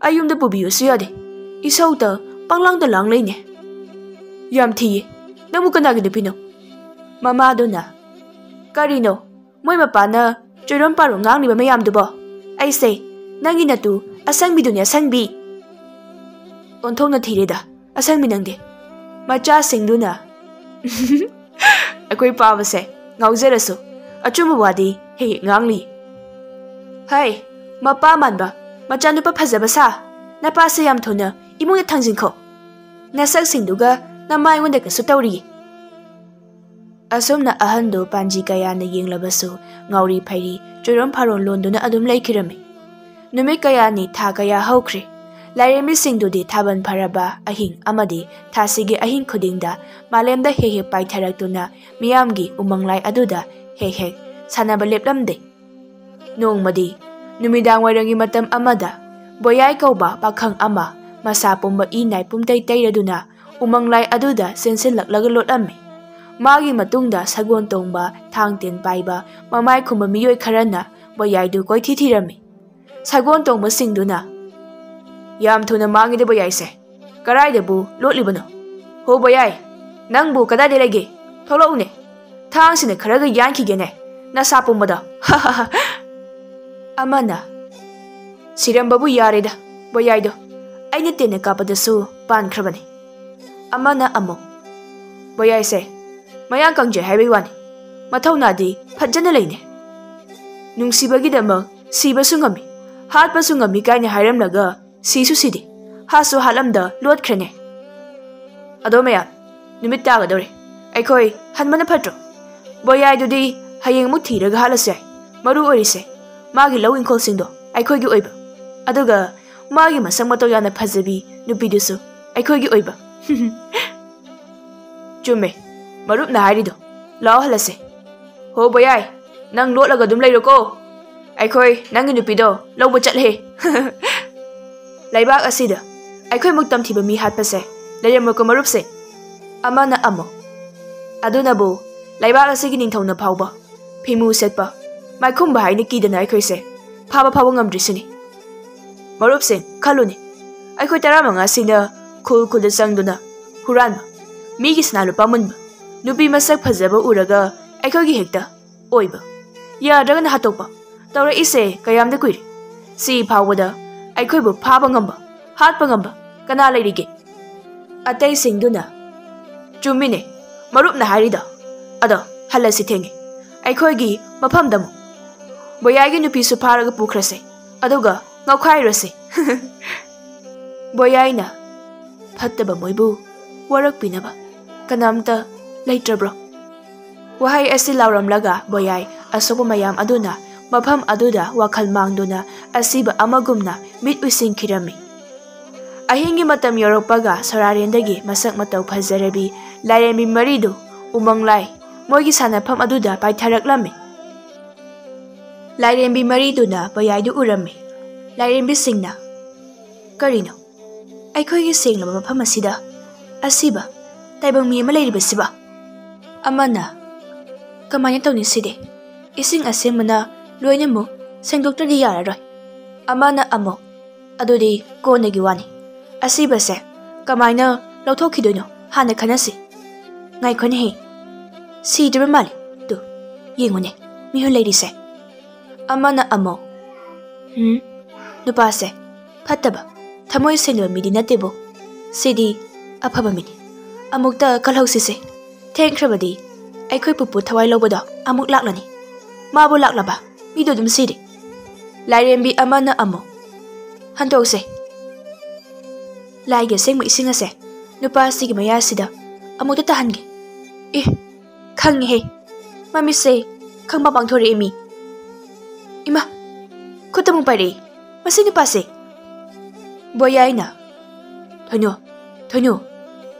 ꯑꯩ ꯌꯨꯝꯗ ꯄꯨꯕꯤꯌꯨꯁꯨ ꯌꯥꯗꯦ꯫ ꯏꯁꯧꯇ ꯄꯪꯂꯥꯡꯗ ꯂꯥꯡ ꯂꯩꯅꯦ꯫ ꯌꯥꯝ ꯊꯤꯌꯦ꯫ ꯅꯪꯕꯨ ꯀꯅꯥꯒꯤ ꯅꯨꯄꯤꯅꯣ?" ꯃꯃꯥꯗꯨꯅ, "ꯀꯔꯤꯅꯣ? ꯃꯣꯏ ꯃꯄꯥꯅ ꯆꯣꯏꯔꯣꯝ ꯄꯥꯔꯣꯝ ꯉꯥꯡꯂꯤꯕ ꯃꯌꯥꯝꯗꯨꯕꯣ? ꯑꯩꯁꯦ ꯅꯪꯒꯤ ꯅꯇꯨ ꯑꯁꯪꯕꯤꯗꯨꯅꯦ, ꯑꯁꯪꯕꯤ꯫" ꯑꯣꯟꯊꯣꯛꯅ ꯊꯤꯔꯦꯗ ꯑꯁꯪꯕꯤ ꯅꯪꯗꯤ꯫ ꯃꯆꯥꯁꯤꯡꯗꯨꯅ, "ꯑꯩꯈꯣꯏ ꯄꯥꯕꯁꯦ ꯉꯥꯎꯖꯔꯁꯨ ꯑꯆꯨꯝꯕ ꯋꯥꯗꯤ ꯍꯦꯛ ꯍꯦꯛ ꯉꯥꯡꯂꯤ꯫ ꯍꯩ, ꯃꯄꯥ ꯃꯥꯟꯕ ꯃꯆꯥꯅꯨꯄꯥ ꯐꯖꯕ ꯁꯥ, ꯅꯄꯥꯁꯦ ꯌꯥꯝ ꯊꯨꯅ ꯏꯃꯨꯡꯗ ꯊꯥꯡꯖꯤꯟꯈꯣ꯫ ꯅꯁꯛꯁꯤꯡꯗꯨꯒ ꯅꯃꯥ ꯑꯩꯉꯣꯟꯗ ꯀꯩꯁꯨ ꯇꯧꯔꯤꯌꯦ꯫" ꯑꯁꯨꯝꯅ ꯑꯍꯟꯗꯨ ꯄꯥꯟꯖꯤ ꯀꯌꯥꯅ ꯌꯦꯡꯂꯕꯁꯨ ꯉꯥꯎꯔꯤ ꯐꯩꯔꯤ ꯆꯣꯏꯔꯣꯝ ꯐꯥꯔꯣꯝ ꯂꯣꯟꯗꯨꯅ ꯑꯗꯨꯝ ꯂꯩꯈꯤꯔꯝꯃꯤ꯫ ꯅꯨꯃꯤꯠ ꯀꯌꯥꯅꯤ, ꯊꯥ ꯀꯌꯥ ꯍꯧꯈ꯭ꯔꯦ꯫ ꯂꯥꯏꯔꯦꯝꯕꯤꯁꯤꯡꯗꯨꯗꯤ ꯊꯥꯕꯜ ꯐꯔꯕ ꯑꯍꯤꯡ ꯑꯃꯗꯤ ꯊꯥꯁꯤꯒꯤ ꯑꯍꯤꯡ ꯈꯨꯗꯤꯡꯗ ꯃꯥꯂꯦꯝꯗ ꯍꯦꯛ ꯍꯦꯛ ꯄꯥꯏꯊꯔꯛꯇꯨꯅ ꯃꯤꯌꯥꯝꯒꯤ ꯎꯃꯪ ꯂꯥꯏ ꯑꯗꯨꯗ ꯍꯦꯛ ꯍꯦꯛ ꯁꯥꯟꯅꯕ ꯂꯦꯞꯂꯝꯗꯦ꯫ ꯅꯣꯡꯃꯗꯤ ꯅꯨꯃꯤꯗꯥꯡ ꯋꯥꯏꯔꯝꯒꯤ ꯃꯇꯝ ꯑꯃꯗ ꯕꯣꯌꯥꯏ ꯀꯧꯕ ꯄꯥꯈꯪ ꯑꯃ ꯃꯁꯥ ꯄꯨꯝꯕ ꯏ ꯅꯥꯏ ꯄꯨꯝꯇꯩ ꯇꯩꯔꯗꯨꯅ ꯎꯃꯪ ꯂꯥꯏ ꯑꯗꯨꯗ ꯆꯦꯟꯁꯤꯜꯂꯛꯂꯒ ꯂꯣꯠꯂꯝꯃꯤ꯫ ꯃꯥꯒꯤ ꯃꯇꯨꯡꯗ ꯁꯒꯣꯜ ꯇꯣꯡꯕ, ꯊꯥꯡ ꯇꯦꯟ ꯄꯥꯏꯕ, ꯃꯃꯥꯏ ꯈꯨꯝꯕ ꯃꯤꯑꯣꯏ ꯈꯔꯅ ꯕꯣꯌꯥꯏꯗꯨ ꯀꯣꯏꯊꯤ ꯊꯤꯔꯝꯃꯤ꯫ ꯁꯒꯣꯜ ꯇꯣꯡꯕꯁꯤꯡꯗꯨꯅ, "ꯌꯥꯝ ꯊꯨꯅ ꯃꯥꯡꯉꯤꯗ ꯕꯣꯌꯥꯏꯁꯦ꯫ ꯀꯗꯥꯏꯗꯕꯨ ꯂꯣꯠꯂꯤꯕꯅꯣ? ꯍꯣ ꯕꯣꯌꯥꯏ, ꯅꯪꯕꯨ ꯀꯗꯥꯏꯗ ꯂꯩꯒꯦ? ꯊꯣꯛꯂꯛꯎꯅꯦ꯫ ꯊꯥꯡꯁꯤꯅ ꯈꯔꯒ ꯌꯥꯟꯈꯤꯒꯦꯅꯦ, ꯅꯁꯥ ꯄꯨꯝꯕꯗꯣ꯫" ꯑꯃꯅ, "ꯁꯤꯔꯝꯕꯕꯨ ꯌꯥꯔꯦꯗ, ꯕꯣꯌꯥꯏꯗꯣ꯫ ꯑꯩꯅ ꯇꯦꯟꯅ ꯀꯥꯞꯄꯗꯁꯨ ꯄꯥꯟꯈ꯭ꯔꯕꯅꯤ꯫" ꯑꯃꯅ ꯑꯃꯨꯛ, "ꯕꯣꯌꯥꯏꯁꯦ ꯃꯌꯥꯡ ꯀꯪꯖꯩ ꯍꯥꯏꯕꯩ ꯋꯥꯅꯤ, ꯃꯊꯧꯅꯥꯗꯤ ꯐꯖꯅ ꯂꯩꯅꯦ꯫ ꯅꯨꯡꯁꯤꯕꯒꯤꯗꯃꯛ ꯁꯤꯕꯁꯨ ꯉꯝꯃꯤ, ꯍꯥꯠꯄꯁꯨ ꯉꯝꯃꯤ ꯀꯥꯏꯅ ꯍꯥꯏꯔꯝꯂꯒ ꯁꯤꯁꯨ ꯁꯤꯗꯦ, ꯍꯥꯠꯁꯨ ꯍꯥꯠꯂꯝꯗ ꯂꯣꯠꯈ꯭ꯔꯦꯅꯦ꯫ ꯑꯗꯣ ꯃꯌꯥꯝ, ꯅꯨꯃꯤꯠ ꯇꯥꯒꯗꯧꯔꯦ꯫ ꯑꯩꯈꯣꯏ ꯍꯟꯕꯅ ꯐꯠꯇ꯭ꯔꯣ? ꯕꯣꯌꯥꯏꯗꯨꯗꯤ ꯍꯌꯦꯡꯃꯨꯛ ꯊꯤꯔꯒ ꯍꯥꯠꯂꯁꯨ ꯌꯥꯏ, ꯃꯔꯨ ꯑꯣꯏꯔꯤꯁꯦ ꯃꯥꯒꯤ ꯂꯧ ꯏꯪꯈꯣꯜꯁꯤꯡꯗꯣ ꯑꯩꯈꯣꯏꯒꯤ ꯑꯣꯏꯕ, ꯑꯗꯨꯒ ꯃꯥꯒꯤ ꯃꯁꯛ ꯃꯇꯧ ꯌꯥꯝꯅ ꯐꯖꯕꯤ ꯅꯨꯄꯤꯗꯨꯁꯨ ꯑꯩꯈꯣꯏꯒꯤ ꯑꯣꯏꯕ꯫" "ꯆꯨꯝꯃꯦ, ꯃꯔꯨꯞꯅ ꯍꯥꯏꯔꯤꯗꯣ꯫ ꯂꯥꯛꯑꯣ, ꯍꯜꯂꯁꯦ꯫ ꯍꯣ ꯕꯣꯌꯥꯏ, ꯅꯪ ꯂꯣꯠꯂꯒ ꯑꯗꯨꯝ ꯂꯩꯔꯣꯀꯣ꯫ ꯑꯩꯈꯣꯏ ꯅꯪꯒꯤ ꯅꯨꯄꯤꯗꯣ ꯂꯧꯕ ꯆꯠꯂꯦ꯫" "ꯂꯩꯕꯥꯛ ꯑꯁꯤꯗ ꯑꯩꯈꯣꯏꯃꯨꯛ ꯇꯝꯊꯤꯕ ꯃꯤ ꯍꯥꯠꯄꯁꯦ ꯂꯩꯔꯝꯃꯣꯏꯀꯣ ꯃꯔꯨꯞꯁꯦ꯫" ꯑꯃꯅ ꯑꯃꯨꯛ, "ꯑꯗꯨꯅꯕꯨ ꯂꯩꯕꯥꯛ ꯑꯁꯤꯒꯤ ꯅꯤꯡꯊꯧꯅ ꯐꯥꯎꯕ ꯐꯤꯃꯨ ꯁꯦꯠꯄ ꯃꯥꯏꯈꯨꯝꯕ ꯍꯥꯏꯅ ꯀꯤꯗꯅ ꯑꯩꯈꯣꯏꯁꯦ ꯐꯥꯕ ꯐꯥꯎꯕ ꯉꯝꯗ꯭ꯔꯤꯁꯤꯅꯤ꯫" ꯃꯔꯨꯞꯁꯤꯡ, ꯈꯜꯂꯨꯅꯦ, ꯑꯩꯈꯣꯏ ꯇꯔꯥꯃꯉꯥꯁꯤꯅ ꯈꯨꯜ ꯈꯨꯜꯗ ꯆꯪꯗꯨꯅ ꯍꯨꯔꯥꯟꯕ, ꯃꯤꯒꯤ ꯁꯅꯥ ꯂꯨꯄꯥ ꯃꯨꯟꯕ, ꯅꯨꯄꯤ ꯃꯁꯛ ꯐꯖꯕ ꯎꯔꯒ ꯑꯩꯈꯣꯏꯒꯤ ꯍꯦꯛꯇ ꯑꯣꯏꯕ, ꯌꯥꯗ꯭ꯔꯒꯅ ꯍꯥꯠꯇꯣꯛꯄ ꯇꯧꯔꯛꯏꯁꯦ ꯀꯌꯥꯝꯗꯤ ꯀꯨꯏꯔꯦ꯫ ꯁꯤ ꯐꯥꯎꯕꯗ ꯑꯩꯈꯣꯏꯕꯨ ꯐꯥꯕ ꯉꯝꯕ, ꯍꯥꯠꯄ ꯉꯝꯕ ꯀꯅꯥ ꯂꯩꯔꯤꯒꯦ? ꯑꯇꯩꯁꯤꯡꯗꯨꯅ, "ꯆꯨꯝꯃꯤꯅꯦ, ꯃꯔꯨꯞꯅ ꯍꯥꯏꯔꯤꯗꯣ꯫ ꯑꯗꯣ ꯍꯜꯂꯁꯤ, ꯊꯦꯡꯉꯦ꯫ ꯑꯩꯈꯣꯏꯒꯤ ꯃꯐꯝꯗ ꯑꯃꯨꯛ ꯕꯣꯌꯥꯏꯒꯤ ꯅꯨꯄꯤꯁꯨ ꯐꯥꯔꯒ ꯄꯨꯈ꯭ꯔꯁꯦ, ꯑꯗꯨꯒ ꯉꯥꯎꯈꯥꯏꯔꯁꯦ꯫" ꯕꯣꯌꯥꯏꯅ, "ꯐꯠꯇꯕ ꯃꯣꯏꯕꯨ ꯋꯥꯔꯛꯄꯤꯅꯕ ꯀꯅꯥꯝꯇ ꯂꯩꯇ꯭ꯔꯕ꯭ꯔꯣ?" ꯋꯥꯍꯩ ꯑꯁꯤ ꯂꯥꯎꯔꯝꯂꯒ ꯕꯣꯌꯥꯏ ꯑꯁꯣꯛꯄ ꯃꯌꯥꯝ ꯑꯗꯨꯅ ꯃꯐꯝ ꯑꯗꯨꯗ ꯋꯥꯈꯜ ꯃꯥꯡꯗꯨꯅ ꯑꯁꯤꯕ ꯑꯃꯒꯨꯝꯅ ꯃꯤꯠ ꯎꯏꯁꯤꯟꯈꯤꯔꯝꯃꯤ꯫ ꯑꯍꯤꯡꯒꯤ ꯃꯇꯝ ꯌꯧꯔꯛꯄꯒ ꯁꯣꯔꯥꯔꯦꯟꯗꯒꯤ ꯃꯁꯛ ꯃꯇꯧ ꯐꯖꯔꯕꯤ ꯂꯥꯏꯔꯦꯝꯕꯤ ꯃꯔꯤꯗꯨ ꯎꯃꯪ ꯂꯥꯏ ꯃꯣꯏꯒꯤ ꯁꯥꯟꯅꯐꯝ ꯑꯗꯨꯗ ꯄꯥꯏꯊꯔꯛꯂꯝꯃꯤ꯫ ꯂꯥꯏꯔꯦꯝꯕꯤ ꯃꯔꯤꯗꯨꯅ ꯕꯣꯌꯥꯏꯗꯨ ꯎꯔꯝꯃꯤ꯫ ꯂꯥꯏꯔꯦꯝꯕꯤꯁꯤꯡꯅ, "ꯀꯔꯤꯅꯣ? ꯑꯩꯈꯣꯏꯒꯤ ꯁꯦꯡꯂꯕ ꯃꯐꯝ ꯑꯁꯤꯗ ꯑꯁꯤꯕ ꯇꯥꯏꯕꯪ ꯃꯤ ꯑꯃ ꯂꯩꯔꯤꯕꯁꯤꯕ?" ꯑꯃꯅ, "ꯀꯃꯥꯏꯅ ꯇꯧꯅꯤ ꯁꯤꯗꯤ? ꯏꯁꯤꯡ ꯑꯁꯦꯡꯕꯅ ꯂꯣꯏꯅꯃꯛ ꯁꯦꯡꯗꯣꯛꯇ꯭ꯔꯗꯤ ꯌꯥꯔꯔꯣꯏ꯫" ꯑꯃꯅ ꯑꯃꯨꯛ, "ꯑꯗꯨꯗꯤ ꯀꯣꯟꯅꯒꯤ ꯋꯥꯅꯤ꯫ ꯑꯁꯤꯕꯁꯦ ꯀꯃꯥꯏꯅ ꯂꯧꯊꯣꯛꯈꯤꯗꯣꯏꯅꯣ ꯍꯥꯟꯅ ꯈꯟꯅꯁꯤ꯫ ꯉꯥꯏꯈꯣꯅꯦꯍꯦ, ꯁꯤꯗ꯭ꯔꯤꯕ ꯃꯥꯜꯂꯦ꯫ ꯇꯨ, ꯌꯦꯡꯉꯨꯅꯦ, ꯃꯤꯍꯨꯟ ꯂꯩꯔꯤꯁꯦ꯫" ꯑꯃꯅ ꯑꯃꯨꯛ, "ꯎꯝ, ꯅꯨꯄꯥꯁꯦ ꯐꯠꯇꯕ, ꯊꯃꯣꯏ ꯁꯦꯡꯗꯕ ꯃꯤꯗꯤ ꯅꯠꯇꯦꯕꯨ꯫ ꯁꯤꯗꯤ ꯑꯐꯕ ꯃꯤꯅꯤ꯫ ꯑꯃꯨꯛꯇ ꯀꯜꯍꯧꯁꯤꯁꯦ꯫ ꯊꯦꯡꯈ꯭ꯔꯕꯗꯤ ꯑꯩꯈꯣꯏ ꯄꯨꯄꯨ ꯊꯋꯥꯏ ꯂꯧꯕꯗꯣ ꯑꯃꯨꯛ ꯂꯥꯛꯂꯅꯤ꯫ ꯃꯥꯕꯨ ꯂꯥꯛꯂꯕ ꯃꯤꯗꯣ ꯑꯗꯨꯝ ꯁꯤꯔꯦ꯫" ꯂꯥꯏꯔꯦꯝꯕꯤ ꯑꯃꯅ ꯑꯃꯨꯛ, "ꯍꯟꯗꯣꯛꯁꯦ꯫ ꯂꯥꯏꯒꯤ ꯑꯁꯦꯡꯕ ꯏꯁꯤꯡ ꯑꯁꯦ ꯅꯨꯄꯥ ꯑꯁꯤꯒꯤ ꯃꯌꯥꯁꯤꯗ ꯑꯃꯨꯛꯇ ꯇꯥꯍꯟꯒꯦ꯫ ꯑꯦ, ꯈꯪꯉꯦꯍꯦ꯫ ꯃꯃꯤꯠꯁꯦ ꯈꯪꯕ ꯄꯥꯡꯊꯣꯔꯛꯑꯦ ꯃꯤ꯫ ꯏꯃꯥ, ꯈꯨꯠꯇ ꯑꯃꯨꯛ ꯄꯥꯏꯔꯛꯏ꯫ ꯃꯁꯤ ꯅꯨꯄꯥꯁꯦ꯫" ꯕꯣꯌꯥꯏꯅ, "ꯊꯣꯏꯅꯨ, ꯊꯣꯏꯅꯨ,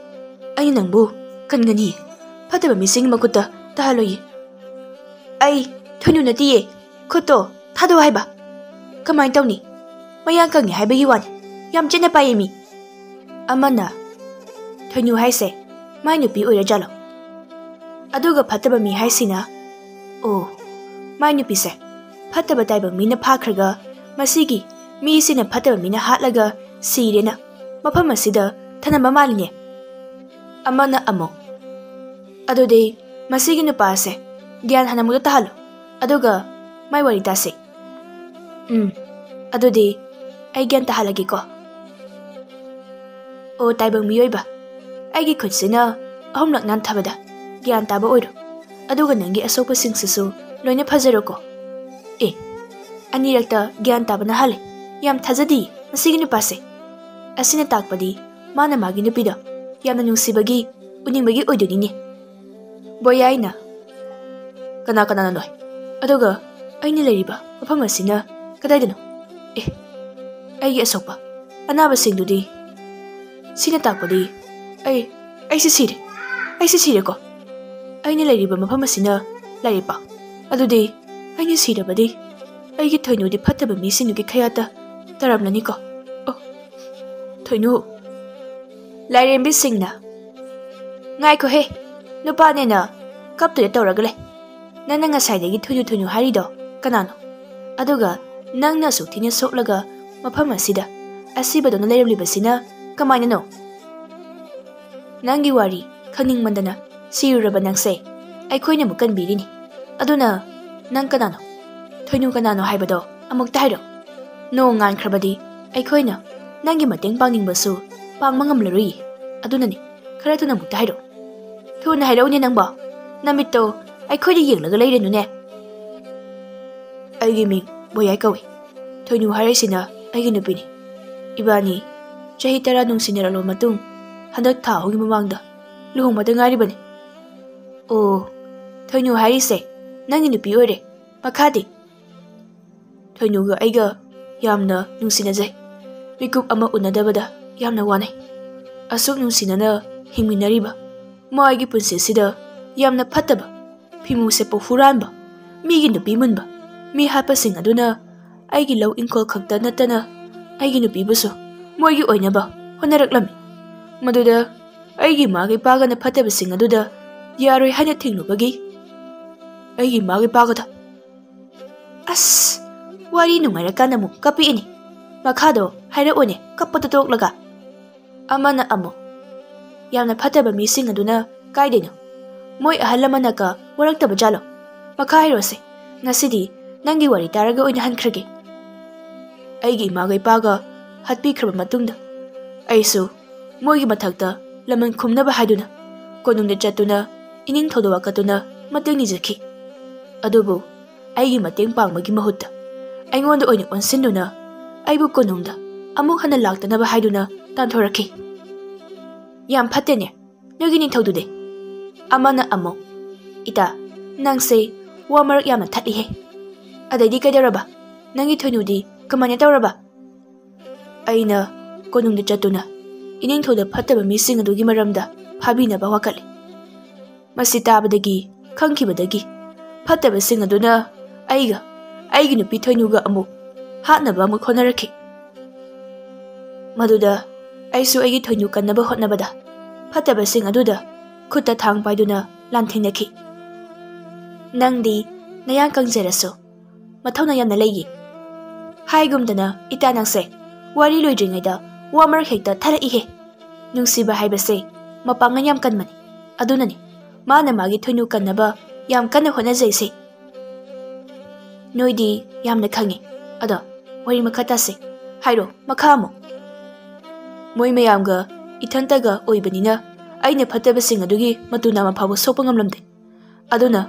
ꯑꯩꯅ ꯅꯪꯕꯨ ꯀꯟꯒꯅꯤ꯫ ꯐꯠꯇꯕ ꯃꯤꯁꯤꯡꯒꯤ ꯃꯈꯨꯠꯇ ꯇꯥꯍꯜꯂꯣꯏꯌꯦ꯫" "ꯑꯩ ꯊꯣꯏꯅꯨ ꯅꯠꯇꯤꯌꯦ꯫ ꯈꯨꯠꯇꯣ ꯊꯥꯗꯣꯛ ꯍꯥꯏꯕ꯫" "ꯀꯃꯥꯏꯅ ꯇꯧꯅꯤ? ꯃꯌꯥ ꯀꯪꯉꯦ ꯍꯥꯏꯕꯒꯤ ꯋꯥꯅꯤ꯫ ꯌꯥꯝ ꯆꯦꯠꯅ ꯄꯥꯏꯌꯦ ꯃꯤ꯫" ꯑꯃꯅ, "ꯊꯣꯏꯅꯨ ꯍꯥꯏꯁꯦ ꯃꯥꯏ ꯅꯨꯄꯤ ꯑꯣꯏꯔꯖꯥꯠꯂꯣ? ꯑꯗꯨꯒ ꯐꯠꯇꯕ ꯃꯤ ꯍꯥꯏꯁꯤꯅ?" "ꯑꯣ, ꯃꯥꯏ ꯅꯨꯄꯤꯁꯦ ꯐꯠꯇꯕ ꯇꯥꯏꯕꯪ ꯃꯤꯅ ꯐꯥꯈ꯭ꯔꯒ ꯃꯁꯤꯒꯤ ꯃꯤꯁꯤꯅ ꯐꯠꯇꯕ ꯃꯤꯅ ꯍꯥꯠꯂꯒ ꯁꯤꯔꯦꯅ ꯃꯐꯝ ꯑꯁꯤꯗ ꯊꯅꯝꯕ ꯃꯥꯜꯂꯤꯅꯦ꯫" ꯑꯃꯅ ꯑꯃꯨꯛ, "ꯑꯗꯨꯗꯤ ꯃꯁꯤꯒꯤ ꯅꯨꯄꯥꯁꯦ ꯒ꯭ꯌꯥꯟ ꯍꯥꯟꯅ ꯑꯃꯨꯛꯇ ꯇꯥꯍꯜꯂꯨ, ꯑꯗꯨꯒ ꯃꯥꯏ ꯋꯥꯔꯤ ꯇꯥꯁꯤ꯫" "ꯎꯝ, ꯑꯗꯨꯗꯤ ꯑꯩ ꯒ꯭ꯌꯥꯟ ꯇꯥꯍꯜꯂꯒꯦꯀꯣ꯫ ꯑꯣ ꯇꯥꯏꯕꯪ ꯃꯤꯑꯣꯏꯕ, ꯑꯩꯒꯤ ꯈꯨꯠꯁꯤꯅ ꯑꯍꯨꯝꯂꯛ ꯅꯥꯟꯊꯕꯗ ꯒ꯭ꯌꯥꯟ ꯇꯥꯕ ꯑꯣꯏꯔꯣ, ꯑꯗꯨꯒ ꯅꯪꯒꯤ ꯑꯁꯣꯛꯄꯁꯤꯡꯁꯤꯁꯨ ꯂꯣꯏꯅ ꯐꯖꯔꯣꯀꯣ꯫" "ꯑꯦ, ꯑꯅꯤꯔꯛꯇ ꯒ꯭ꯌꯥꯟ ꯇꯥꯕꯅ ꯍꯥꯜꯂꯦ꯫ ꯌꯥꯝ ꯊꯥꯖꯗꯤꯌꯦ ꯃꯁꯤꯒꯤ ꯅꯨꯄꯥꯁꯦ꯫ ꯑꯁꯤꯅ ꯇꯥꯛꯄꯗꯤ ꯃꯥꯅ ꯃꯥꯒꯤ ꯅꯨꯄꯤꯗꯣ ꯌꯥꯝꯅ ꯅꯨꯡꯁꯤꯕꯒꯤ, ꯎꯅꯤꯡꯕꯒꯤ ꯑꯣꯏꯗꯣꯏꯅꯤꯅꯦ꯫" ꯕꯣꯌꯥꯏꯅ, "ꯀꯅꯥ ꯀꯅꯥꯅꯣ ꯅꯣꯏ? ꯑꯗꯨꯒ ꯑꯩꯅ ꯂꯩꯔꯤꯕ ꯃꯐꯝ ꯑꯁꯤꯅ ꯀꯗꯥꯏꯗꯅꯣ? ꯑꯦ, ꯑꯩꯒꯤ ꯑꯁꯣꯛꯄ ꯑꯅꯥꯕꯁꯤꯡꯗꯨꯗꯤ ꯁꯤꯅ ꯇꯥꯛꯄꯗꯤ ꯑꯩ, ꯑꯩꯁꯦ ꯁꯤꯔꯦ꯫ ꯑꯩꯁꯦ ꯁꯤꯔꯦꯀꯣ꯫ ꯑꯩꯅ ꯂꯩꯔꯤꯕ ꯃꯐꯝ ꯑꯁꯤꯅ ꯂꯥꯏꯔꯩꯄꯥꯛ꯫ ꯑꯗꯨꯗꯤ ꯑꯩꯅ ꯁꯤꯔꯕꯗꯤ ꯑꯩꯒꯤ ꯊꯣꯏꯅꯨꯗꯤ ꯐꯠꯇꯕ ꯃꯤꯁꯤꯡꯗꯨꯒꯤ ꯈꯌꯥꯠꯇ ꯇꯥꯔꯝꯂꯅꯤꯀꯣ꯫ ꯑꯣ, ꯊꯣꯏꯅꯨ꯫ ꯂꯥꯏꯔꯦꯝꯕꯤꯁꯤꯡꯅ, "ꯉꯥꯏꯈꯣꯍꯦ, ꯅꯨꯄꯥꯅꯦꯅ ꯀꯞꯇꯣꯏꯗ ꯇꯧꯔꯒ ꯂꯩ꯫ ꯅꯪꯅ ꯉꯁꯥꯏꯗꯒꯤ ꯊꯣꯏꯅꯨ ꯊꯣꯏꯅꯨ ꯍꯥꯏꯔꯤꯗꯣ ꯀꯅꯥꯅꯣ? ꯑꯗꯨꯒ ꯅꯪꯅ ꯑꯁꯨꯛ ꯊꯤꯅ ꯁꯣꯛꯂꯒ ꯃꯐꯝ ꯑꯁꯤꯗ ꯑꯁꯤꯕꯗꯧꯅ ꯂꯩꯔꯝꯂꯤꯕꯁꯤꯅ ꯀꯃꯥꯏꯅꯅꯣ?" "ꯅꯪꯒꯤ ꯋꯥꯔꯤ ꯈꯪꯅꯤꯡꯃꯟꯗꯅ ꯁꯤꯔꯨꯔꯕ ꯅꯪꯁꯦ ꯑꯩꯈꯣꯏꯅ ꯑꯃꯨꯛ ꯀꯟꯕꯤꯔꯤꯅꯤ꯫ ꯑꯗꯨꯅ ꯅꯪ ꯀꯅꯥꯅꯣ? ꯊꯣꯏꯅꯨ ꯀꯅꯥꯅꯣ ꯍꯥꯏꯕꯗꯣ ꯑꯃꯨꯛꯇ ꯍꯥꯏꯔꯣ꯫ ꯅꯣꯡ ꯉꯥꯟꯈ꯭ꯔꯕꯗꯤ ꯑꯩꯈꯣꯏꯅ ꯅꯪꯒꯤ ꯃꯇꯦꯡ ꯄꯥꯡꯅꯤꯡꯕꯁꯨ ꯄꯥꯡꯕ ꯉꯝꯂꯔꯣꯏꯌꯦ꯫ ꯑꯗꯨꯅꯅꯤ, ꯈꯔ ꯊꯨꯅ ꯑꯃꯨꯛꯇ ꯍꯥꯏꯔꯣ꯫ ꯊꯨꯅ ꯍꯥꯏꯔꯛꯎꯅꯦ ꯅꯪꯕꯣ꯫ ꯅꯃꯤꯠꯇꯣ ꯑꯩꯈꯣꯏꯗ ꯌꯦꯡꯂꯒ ꯂꯩꯔꯦꯅꯨꯅꯦ꯫" "ꯑꯩꯒꯤ ꯃꯤꯡ ꯕꯣꯌꯥꯏ ꯀꯧꯏ꯫ ꯊꯣꯏꯅꯨ ꯍꯥꯏꯔꯤꯁꯤꯅ ꯑꯩꯒꯤ ꯅꯨꯄꯤꯅꯤ꯫ ꯏꯕꯥꯅꯤ ꯆꯍꯤ ꯇꯔꯥ ꯅꯨꯡꯁꯤꯅꯔꯛꯂꯕ ꯃꯇꯨꯡ ꯍꯟꯗꯛ ꯊꯥ ꯑꯍꯨꯝꯒꯤ ꯃꯃꯥꯡꯗ ꯂꯨꯍꯣꯡꯕꯗ ꯉꯥꯏꯔꯤꯕꯅꯤ꯫" "ꯑꯣ, ꯊꯣꯏꯅꯨ ꯍꯥꯏꯔꯤꯁꯦ ꯅꯪꯒꯤ ꯅꯨꯄꯤ ꯑꯣꯏꯔꯦ꯫ ꯃꯈꯥꯗꯤ?" "ꯊꯣꯏꯅꯨꯒ ꯑꯩꯒ ꯌꯥꯝꯅ ꯅꯨꯡꯁꯤꯅꯖꯩ꯫ ꯃꯤꯀꯨꯞ ꯑꯃ ꯎꯅꯗꯕꯗ ꯌꯥꯝꯅ ꯋꯥꯅꯩ꯫ ꯑꯁꯨꯛ ꯅꯨꯡꯁꯤꯅꯅ ꯍꯤꯡꯃꯤꯟꯅꯔꯤꯕ ꯃꯥꯒꯤ ꯄꯨꯟꯁꯤꯁꯤꯗ ꯌꯥꯝꯅ ꯐꯠꯇꯕ, ꯐꯤꯃꯨ ꯁꯦꯠꯄ ꯍꯨꯔꯥꯟꯕ, ꯃꯤꯒꯤ ꯅꯨꯄꯤ ꯃꯨꯟꯕ, ꯃꯤ ꯍꯥꯠꯄꯁꯤꯡ ꯑꯗꯨꯅ ꯑꯩꯒꯤ ꯂꯧ ꯏꯪꯈꯣꯜ ꯈꯛꯇ ꯅꯠꯇꯅ ꯑꯩꯒꯤ ꯅꯨꯄꯤꯕꯨꯁꯨ ꯃꯣꯏꯒꯤ ꯑꯣꯏꯅꯕ ꯍꯣꯠꯅꯔꯛꯂꯝꯃꯤ꯫ ꯃꯗꯨꯗ ꯑꯩꯒꯤ ꯏꯃꯥꯒ ꯏꯄꯥꯒꯅ ꯐꯠꯇꯕꯁꯤꯡ ꯑꯗꯨꯗ ꯌꯥꯔꯣꯏ ꯍꯥꯏꯅ ꯊꯤꯡꯂꯨꯕꯒꯤ ꯑꯩꯒꯤ ꯏꯃꯥꯒ ꯏꯄꯥꯒꯗ" "ꯑꯁ, ꯋꯥꯔꯤ ꯅꯨꯡꯉꯥꯏꯔꯀꯥꯟꯗ ꯑꯃꯨꯛ ꯀꯞꯄꯛꯏꯅꯦ꯫ ꯃꯈꯥꯗꯣ ꯍꯥꯏꯔꯛꯑꯣꯅꯦ, ꯀꯞꯄꯗꯣ ꯇꯣꯛꯂꯒ꯫" ꯑꯃꯅ ꯑꯃꯨꯛ, "ꯌꯥꯝꯅ ꯐꯠꯇꯕ ꯃꯤꯁꯤꯡ ꯑꯗꯨꯅ ꯀꯥꯏꯗꯩꯅꯣ? ꯃꯣꯏ ꯑꯍꯜ ꯂꯃꯟꯅꯀ ꯋꯥꯔꯛꯇꯕ ꯖꯥꯠꯂꯣ? ꯃꯈꯥ ꯍꯥꯏꯔꯣꯁꯦ꯫ ꯉꯁꯤꯗꯤ ꯅꯪꯒꯤ ꯋꯥꯔꯤ ꯇꯥꯔꯒ ꯑꯣꯏꯅ ꯍꯟꯈ꯭ꯔꯒꯦ꯫" ꯑꯩꯒꯤ ꯏꯃꯥꯒ ꯏꯄꯥꯒ ꯍꯥꯠꯄꯤꯈ꯭ꯔꯕ ꯃꯇꯨꯡꯗ ꯑꯩꯁꯨ ꯃꯣꯏꯒꯤ ꯃꯊꯛꯇ ꯂꯃꯟ ꯈꯨꯝꯅꯕ ꯍꯥꯏꯗꯨꯅ ꯀꯣꯅꯨꯡꯗ ꯆꯠꯇꯨꯅ ꯏꯅꯤꯡꯊꯧꯗ ꯋꯥꯀꯠꯇꯨꯅ ꯃꯇꯦꯡ ꯅꯤꯖꯈꯤ꯫ ꯑꯗꯨꯕꯨ ꯑꯩꯒꯤ ꯃꯇꯦꯡ ꯄꯥꯡꯕꯒꯤ ꯃꯍꯨꯠꯇ ꯑꯩꯉꯣꯟꯗ ꯑꯣꯏꯅ ꯑꯣꯟꯁꯤꯟꯗꯨꯅ ꯑꯩꯕꯨ ꯀꯣꯅꯨꯡꯗ ꯑꯃꯨꯛ ꯍꯟꯅ ꯂꯥꯛꯇꯅꯕ ꯍꯥꯏꯗꯨꯅ ꯇꯥꯟꯊꯣꯔꯛꯈꯤ꯫ "ꯌꯥꯝ ꯐꯠꯇꯦꯅꯦ ꯅꯣꯏꯒꯤ ꯅꯤꯡꯊꯧꯗꯨꯗꯤ꯫" ꯑꯃꯅ ꯑꯃꯨꯛ, "ꯏꯇꯥ, ꯅꯪꯁꯦ ꯋꯥ ꯃꯔꯛ ꯌꯥꯝꯅ ꯊꯠꯂꯤꯍꯦ꯫ ꯑꯗꯩꯗꯤ ꯀꯩꯗꯧꯔꯕ? ꯅꯪꯒꯤ ꯊꯣꯏꯅꯨꯗꯤ ꯀꯃꯥꯏꯅ ꯇꯧꯔꯕ?" ꯑꯩꯅ ꯀꯣꯅꯨꯡꯗ ꯆꯠꯇꯨꯅ ꯏꯅꯤꯡꯊꯧꯗ ꯐꯠꯇꯕ ꯃꯤꯁꯤꯡ ꯑꯗꯨꯒꯤ ꯃꯔꯝꯗ ꯐꯥꯕꯤꯅꯕ ꯋꯥꯀꯠꯂꯤ꯫ ꯃꯁꯤ ꯇꯥꯕꯗꯒꯤ, ꯈꯪꯈꯤꯕꯗꯒꯤ, ꯐꯠꯇꯕꯁꯤꯡ ꯑꯗꯨꯅ ꯑꯩꯒ ꯑꯩꯒꯤ ꯅꯨꯄꯤ ꯊꯣꯏꯅꯨꯒ ꯑꯃꯨꯛ ꯍꯥꯠꯅꯕ ꯑꯃꯨꯛ ꯍꯣꯠꯅꯔꯛꯈꯤ꯫ ꯃꯗꯨꯗ ꯑꯩꯁꯨ ꯑꯩꯒꯤ ꯊꯣꯏꯅꯨ ꯀꯟꯅꯕ ꯍꯣꯠꯅꯕꯗ ꯐꯠꯇꯕꯁꯤꯡ ꯑꯗꯨꯗ ꯈꯨꯠꯇ ꯊꯥꯡ ꯄꯥꯏꯗꯨꯅ ꯂꯥꯟꯊꯦꯡꯅꯈꯤ꯫ ꯅꯪꯗꯤ ꯅꯌꯥꯡ ꯀꯪꯖꯔꯁꯨ ꯃꯊꯧꯅꯥ ꯌꯥꯝꯅ ꯂꯩꯌꯦ꯫ ꯍꯥꯏꯒꯨꯝꯗꯅ ꯏꯇꯥ ꯅꯪꯁꯦ ꯋꯥꯔꯤ ꯂꯣꯏꯗ꯭ꯔꯤꯉꯩꯗ ꯋꯥ ꯃꯔꯛ ꯍꯦꯛꯇ ꯊꯠꯂꯛꯏꯍꯦ꯫ ꯅꯨꯡꯁꯤꯕ ꯍꯥꯏꯕꯁꯦ ꯃꯄꯥꯡꯒꯜ ꯌꯥꯝ ꯀꯟꯕꯅꯤ꯫ ꯑꯗꯨꯅꯅꯤ ꯃꯥꯅ ꯃꯥꯒꯤ ꯊꯣꯏꯅꯨ ꯀꯟꯅꯕ ꯌꯥꯝ ꯀꯟꯅ ꯍꯣꯠꯅꯖꯩꯁꯦ꯫ ꯅꯣꯏꯗꯤ ꯌꯥꯝꯅ ꯈꯪꯉꯤ꯫ ꯑꯗꯣ ꯋꯥꯔꯤ ꯃꯈꯥ ꯇꯥꯁꯦ꯫ ꯍꯥꯏꯔꯣ, ꯃꯈꯥ ꯑꯃꯨꯛ꯫ ꯃꯣꯏ ꯃꯌꯥꯝꯒ ꯏꯊꯟꯇꯒ ꯑꯣꯏꯕꯅꯤꯅ ꯑꯩꯅ ꯐꯠꯇꯕꯁꯤꯡ ꯑꯗꯨꯒꯤ ꯃꯇꯨ ꯅꯥꯝꯃ ꯐꯥꯎꯕ ꯁꯣꯛꯄ ꯉꯝꯂꯝꯗꯦ꯫ ꯑꯗꯨꯅ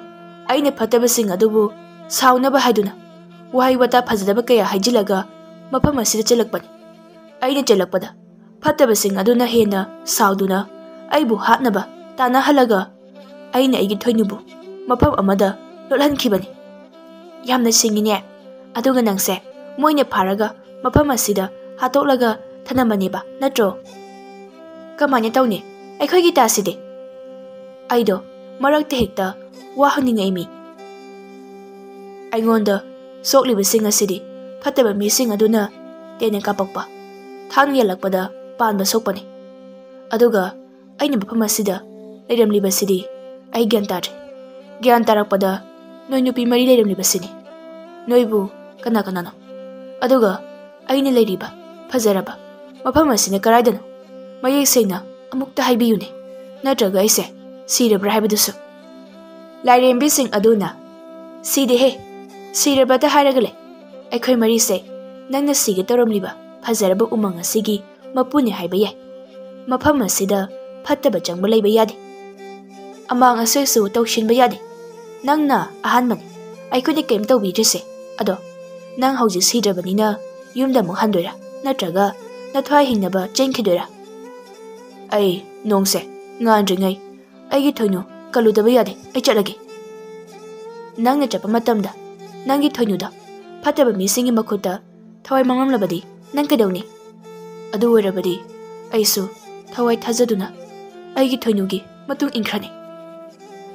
ꯑꯩꯅ ꯐꯠꯇꯕꯁꯤꯡ ꯑꯗꯨꯕꯨ ꯁꯥꯎꯅꯕ ꯍꯥꯏꯗꯨꯅ ꯋꯥꯍꯩ ꯋꯥꯇꯥ ꯐꯖꯗꯕ ꯀꯌꯥ ꯍꯥꯏꯖꯤꯜꯂꯒ ꯃꯐꯝ ꯑꯁꯤꯗ ꯆꯦꯜꯂꯛꯄꯅꯤ꯫ ꯑꯩꯅ ꯆꯦꯜꯂꯛꯄꯗ ꯐꯠꯇꯕꯁꯤꯡ ꯑꯗꯨꯅ ꯍꯦꯟꯅ ꯁꯥꯎꯗꯨꯅ ꯑꯩꯕꯨ ꯍꯥꯠꯅꯕ ꯇꯥꯟꯅꯍꯜꯂꯒ ꯑꯩꯅ ꯑꯩꯒꯤ ꯊꯣꯏꯅꯨꯕꯨ ꯃꯐꯝ ꯑꯃꯗ ꯂꯣꯠꯍꯟꯈꯤꯕꯅꯤ꯫ ꯌꯥꯝꯅ ꯁꯤꯡꯉꯤꯅꯦ꯫ ꯑꯗꯨꯒ ꯅꯪꯁꯦ ꯃꯣꯏꯅ ꯐꯥꯔꯒ ꯃꯐꯝ ꯑꯁꯤꯗ ꯍꯥꯠꯇꯣꯛꯂꯒ ꯊꯅꯝꯕꯅꯦꯕ, ꯅꯠꯇ꯭ꯔꯣ? ꯀꯃꯥꯏꯅ ꯇꯧꯅꯤ? ꯑꯩꯈꯣꯏꯒꯤ ꯇꯥꯁꯤꯗꯤ? ꯑꯩꯗꯣ ꯃꯔꯛꯇ ꯍꯦꯛꯇ ꯋꯥ ꯍꯪꯅꯤꯡꯉꯛꯏ ꯃꯤ꯫ ꯑꯩꯉꯣꯟꯗ ꯁꯣꯛꯂꯤꯕꯁꯤꯡ ꯑꯁꯤꯗꯤ ꯐꯠꯇꯕ ꯃꯤꯁꯤꯡ ꯑꯗꯨꯅ ꯇꯦꯟꯅ ꯀꯥꯞꯄꯛꯄ, ꯊꯥꯡ ꯌꯥꯜꯂꯛꯄꯗ ꯄꯥꯟꯕ ꯁꯣꯛꯄꯅꯤ꯫ ꯑꯗꯨꯒ ꯑꯩꯅ ꯃꯐꯝ ꯑꯁꯤꯗ ꯂꯩꯔꯝꯂꯤꯕꯁꯤꯗꯤ ꯑꯩ ꯒ꯭ꯌꯥꯟ ꯇꯥꯗ꯭ꯔꯦ꯫ ꯒ꯭ꯌꯥꯟ ꯇꯥꯔꯛꯄꯗ ꯅꯣꯏ ꯅꯨꯄꯤ ꯃꯔꯤ ꯂꯩꯔꯝꯂꯤꯕꯁꯤꯅꯤ꯫ ꯅꯣꯏꯕꯨ ꯀꯅꯥ ꯀꯅꯥꯅꯣ? ꯑꯗꯨꯒ ꯑꯩꯅ ꯂꯩꯔꯤꯕ ꯐꯖꯔꯕ ꯃꯐꯝ ꯑꯁꯤꯅ ꯀꯗꯥꯏꯗꯅꯣ? ꯃꯌꯦꯛ ꯁꯦꯡꯅ ꯑꯃꯨꯛꯇ ꯍꯥꯏꯕꯤꯌꯨꯅꯦ, ꯅꯠꯇ꯭ꯔꯒ ꯑꯩꯁꯦ ꯁꯤꯔꯕ꯭ꯔꯥ ꯍꯥꯏꯕꯗꯨꯁꯨ꯫ ꯂꯥꯏꯔꯦꯝꯕꯤꯁꯤꯡ ꯑꯗꯨꯅ, "ꯁꯤꯗꯦꯍꯦ, ꯁꯤꯔꯕꯇ ꯍꯥꯏꯔꯒ ꯂꯩ꯫ ꯑꯩꯈꯣꯏ ꯃꯔꯤꯁꯦ ꯅꯪꯅ ꯁꯤꯒꯦ ꯇꯧꯔꯝꯂꯤꯕ ꯐꯖꯔꯕ ꯎꯃꯪ ꯑꯁꯤꯒꯤ ꯃꯄꯨꯅꯤ ꯍꯥꯏꯕ ꯌꯥꯏ꯫ ꯃꯐꯝ ꯑꯁꯤꯗ ꯐꯠꯇꯕ ꯆꯪꯕ ꯂꯩꯕ ꯌꯥꯗꯦ꯫ ꯑꯃꯥꯡ ꯑꯁꯣꯏꯁꯨ ꯇꯧꯁꯤꯟꯕ ꯌꯥꯗꯦ꯫ ꯅꯪꯅ ꯑꯍꯥꯟꯕꯅꯤ ꯑꯩꯈꯣꯏꯗ ꯀꯔꯤꯝ ꯇꯧꯕꯤꯗ꯭ꯔꯤꯁꯦ꯫ ꯑꯗꯣ ꯅꯪ ꯍꯧꯖꯤꯛ ꯁꯤꯗ꯭ꯔꯕꯅꯤꯅ ꯌꯨꯝꯗ ꯑꯃꯨꯛ ꯍꯟꯗꯣꯏꯔꯥ, ꯅꯠꯇ꯭ꯔꯒ ꯅꯊ꯭ꯋꯥꯏ ꯍꯤꯡꯅꯕ ꯆꯦꯟꯈꯤꯗꯣꯏꯔꯥ?" ꯑꯩ ꯅꯣꯡꯁꯦ ꯉꯥꯟꯗ꯭ꯔꯤꯉꯩ ꯑꯩꯒꯤ ꯊꯣꯏꯅꯨ ꯀꯜꯂꯨꯗꯕ ꯌꯥꯗꯦ꯫ ꯑꯩ ꯆꯠꯂꯒꯦ꯫ ꯅꯪꯅ ꯆꯠꯄ ꯃꯇꯝꯗ ꯅꯪꯒꯤ ꯊꯣꯏꯅꯨꯗ ꯐꯠꯇꯕ ꯃꯤꯁꯤꯡꯒꯤ ꯃꯈꯨꯠꯇ ꯊꯋꯥꯏ ꯃꯥꯡꯂꯝꯂꯕꯗꯤ ꯅꯪ ꯀꯩꯗꯧꯅꯤ? ꯑꯗꯨ ꯑꯣꯏꯔꯕꯗꯤ ꯑꯩꯁꯨ ꯊꯋꯥꯏ ꯊꯥꯖꯗꯨꯅ ꯑꯩꯒꯤ ꯊꯣꯏꯅꯨꯒꯤ ꯃꯇꯨꯡ ꯏꯟꯈ꯭ꯔꯅꯤ꯫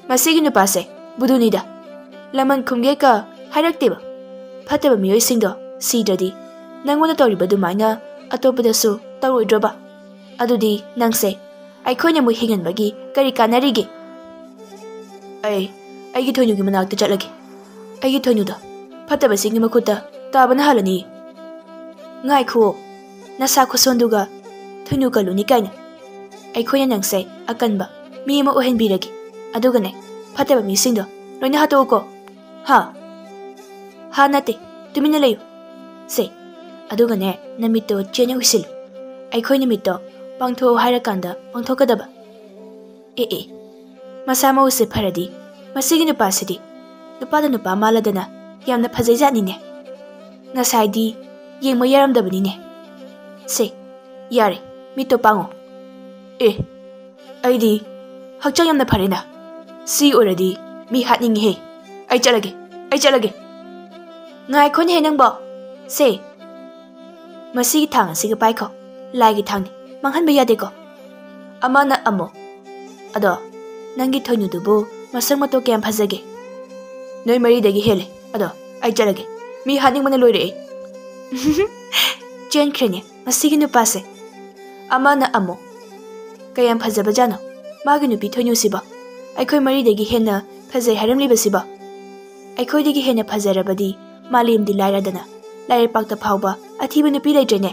ꯃꯁꯤꯒꯤ ꯅꯨꯄꯥꯁꯦ ꯕꯨꯙꯨꯅꯤꯗ, ꯂꯃꯟ ꯈꯨꯝꯒꯦ ꯀ ꯍꯥꯏꯔꯛꯇꯦꯕ꯫ ꯐꯠꯇꯕ ꯃꯤꯑꯣꯏꯁꯤꯡꯗꯣ ꯁꯤꯗ꯭ꯔꯗꯤ ꯅꯪꯉꯣꯟꯗ ꯇꯧꯔꯤꯕ ꯑꯗꯨꯃꯥꯏꯅ ꯑꯇꯣꯞꯄꯗꯁꯨ ꯇꯧꯔꯣꯏꯗ꯭ꯔꯕ? ꯑꯗꯨꯗꯤ ꯅꯪꯁꯦ ꯑꯩꯈꯣꯏꯅ ꯑꯃꯨꯛ ꯍꯤꯡꯍꯟꯕꯒꯤ ꯀꯔꯤ ꯀꯥꯟꯅꯔꯤꯒꯦ? ꯑꯩ ꯑꯩꯒꯤ ꯊꯣꯏꯅꯨꯒꯤ ꯃꯅꯥꯛꯇ ꯆꯠꯂꯒꯦ꯫ ꯑꯩꯒꯤ ꯊꯣꯏꯅꯨꯗꯣ ꯐꯠꯇꯕꯁꯤꯡꯒꯤ ꯃꯈꯨꯠꯇ ꯇꯥꯕꯅ ꯍꯥꯜꯂꯅꯤ꯫ ꯉꯥꯏꯈꯨꯑꯣ, ꯅꯁꯥ ꯈꯨꯁꯣꯟꯗꯨꯒ ꯊꯣꯏꯅꯨ ꯀꯜꯂꯨꯅꯤ ꯀꯥꯏꯅ꯫ ꯑꯩꯈꯣꯏꯅ ꯅꯪꯁꯦ ꯑꯀꯟꯕ ꯃꯤ ꯑꯃ ꯑꯣꯏꯍꯟꯕꯤꯔꯒꯦ꯫ ꯑꯗꯨꯒꯅꯦ, ꯐꯠꯇꯕ ꯃꯤꯁꯤꯡꯗꯣ ꯂꯣꯏꯅ ꯍꯥꯠꯇꯣꯛꯎꯀꯣ꯫ ꯍꯥ? ꯍꯥ ꯅꯠꯇꯦ, ꯇꯨꯃꯤꯟꯅ ꯂꯩꯌꯨ꯫ ꯁꯦ, ꯑꯗꯨꯒꯅꯦ, ꯅꯃꯤꯠꯇꯣ ꯆꯦꯠꯅ ꯎꯏꯁꯤꯜꯂꯨ꯫ ꯑꯩꯈꯣꯏ ꯅꯨꯃꯤꯠꯇꯣ ꯄꯥꯡꯊꯣꯛꯑꯣ ꯍꯥꯏꯔꯀꯥꯟꯗ ꯄꯥꯡꯊꯣꯛꯀꯗꯕ꯫ ꯑꯦ ꯑꯦ, ꯃꯁꯥ ꯃꯎꯁꯦ ꯐꯔꯗꯤ ꯃꯁꯤꯒꯤ ꯅꯨꯄꯥꯁꯤꯗꯤ ꯅꯨꯄꯥꯗ ꯅꯨꯄꯥ ꯃꯥꯜꯂꯗꯅ ꯌꯥꯝꯅ ꯐꯖꯩꯖꯥꯠꯅꯤꯅꯦ꯫ ꯉꯁꯥꯏꯗꯤ ꯌꯦꯡꯕ ꯌꯥꯔꯝꯗꯕꯅꯤꯅꯦ꯫ ꯁꯦ, ꯌꯥꯔꯦ, ꯃꯤꯠꯇꯣ ꯄꯥꯡꯉꯣ꯫ ꯑꯦ, ꯑꯩꯗꯤ ꯍꯛꯆꯥꯡ ꯌꯥꯝꯅ ꯐꯔꯦꯅ꯫ ꯁꯤ ꯑꯣꯏꯔꯗꯤ ꯃꯤ ꯍꯥꯠꯅꯤꯡꯉꯤꯍꯦ꯫ ꯑꯩ ꯆꯠꯂꯒꯦ, ꯑꯩ ꯆꯠꯂꯒꯦ꯫ ꯉꯥꯏꯈꯣꯅꯦꯍꯦ ꯅꯪꯕꯣ꯫ ꯁꯦ, ꯃꯁꯤꯒꯤ ꯊꯥꯡ ꯑꯁꯤꯒ ꯄꯥꯏꯈꯣ꯫ ꯂꯥꯏꯒꯤ ꯊꯥꯡꯅꯤ, ꯃꯥꯡꯍꯟꯕ ꯌꯥꯗꯦꯀꯣ꯫ ꯑꯃꯅ ꯑꯃꯨꯛ, "ꯑꯗꯣ ꯅꯪꯒꯤ ꯊꯣꯏꯅꯨꯗꯨꯕꯨ ꯃꯁꯛ ꯃꯇꯧ ꯀꯌꯥꯝ ꯐꯖꯒꯦ?" "ꯅꯣꯏ ꯃꯔꯤꯗꯒꯤ ꯍꯦꯜꯂꯦ꯫ ꯑꯗꯣ ꯑꯩ ꯆꯠꯂꯒꯦ, ꯃꯤ ꯍꯥꯠꯅꯤꯡꯕꯅ ꯂꯣꯏꯔꯦ ꯑꯩ꯫" ꯆꯦꯟꯈ꯭ꯔꯦꯅꯦ ꯃꯁꯤꯒꯤ ꯅꯨꯄꯥꯁꯦ꯫ ꯑꯃꯅ ꯑꯃꯨꯛ, "ꯀꯌꯥꯝ ꯐꯖꯕꯖꯥꯠꯅꯣ ꯃꯥꯒꯤ ꯅꯨꯄꯤ ꯊꯣꯏꯅꯨꯁꯤꯕꯣ? ꯑꯩꯈꯣꯏ ꯃꯔꯤꯗꯒꯤ ꯍꯦꯟꯅ ꯐꯖꯩ ꯍꯥꯏꯔꯝꯂꯤꯕꯁꯤꯕꯣ? ꯑꯩꯈꯣꯏꯗꯒꯤ ꯍꯦꯟꯅ ꯐꯖꯔꯕꯗꯤ ꯃꯥꯂꯦꯝꯗꯤ ꯂꯥꯏꯔꯗꯅ, ꯂꯥꯏꯔꯩꯄꯥꯛꯇ ꯐꯥꯎꯕ ꯑꯊꯤꯕ ꯅꯨꯄꯤ ꯂꯩꯇ꯭ꯔꯦꯅꯦ꯫"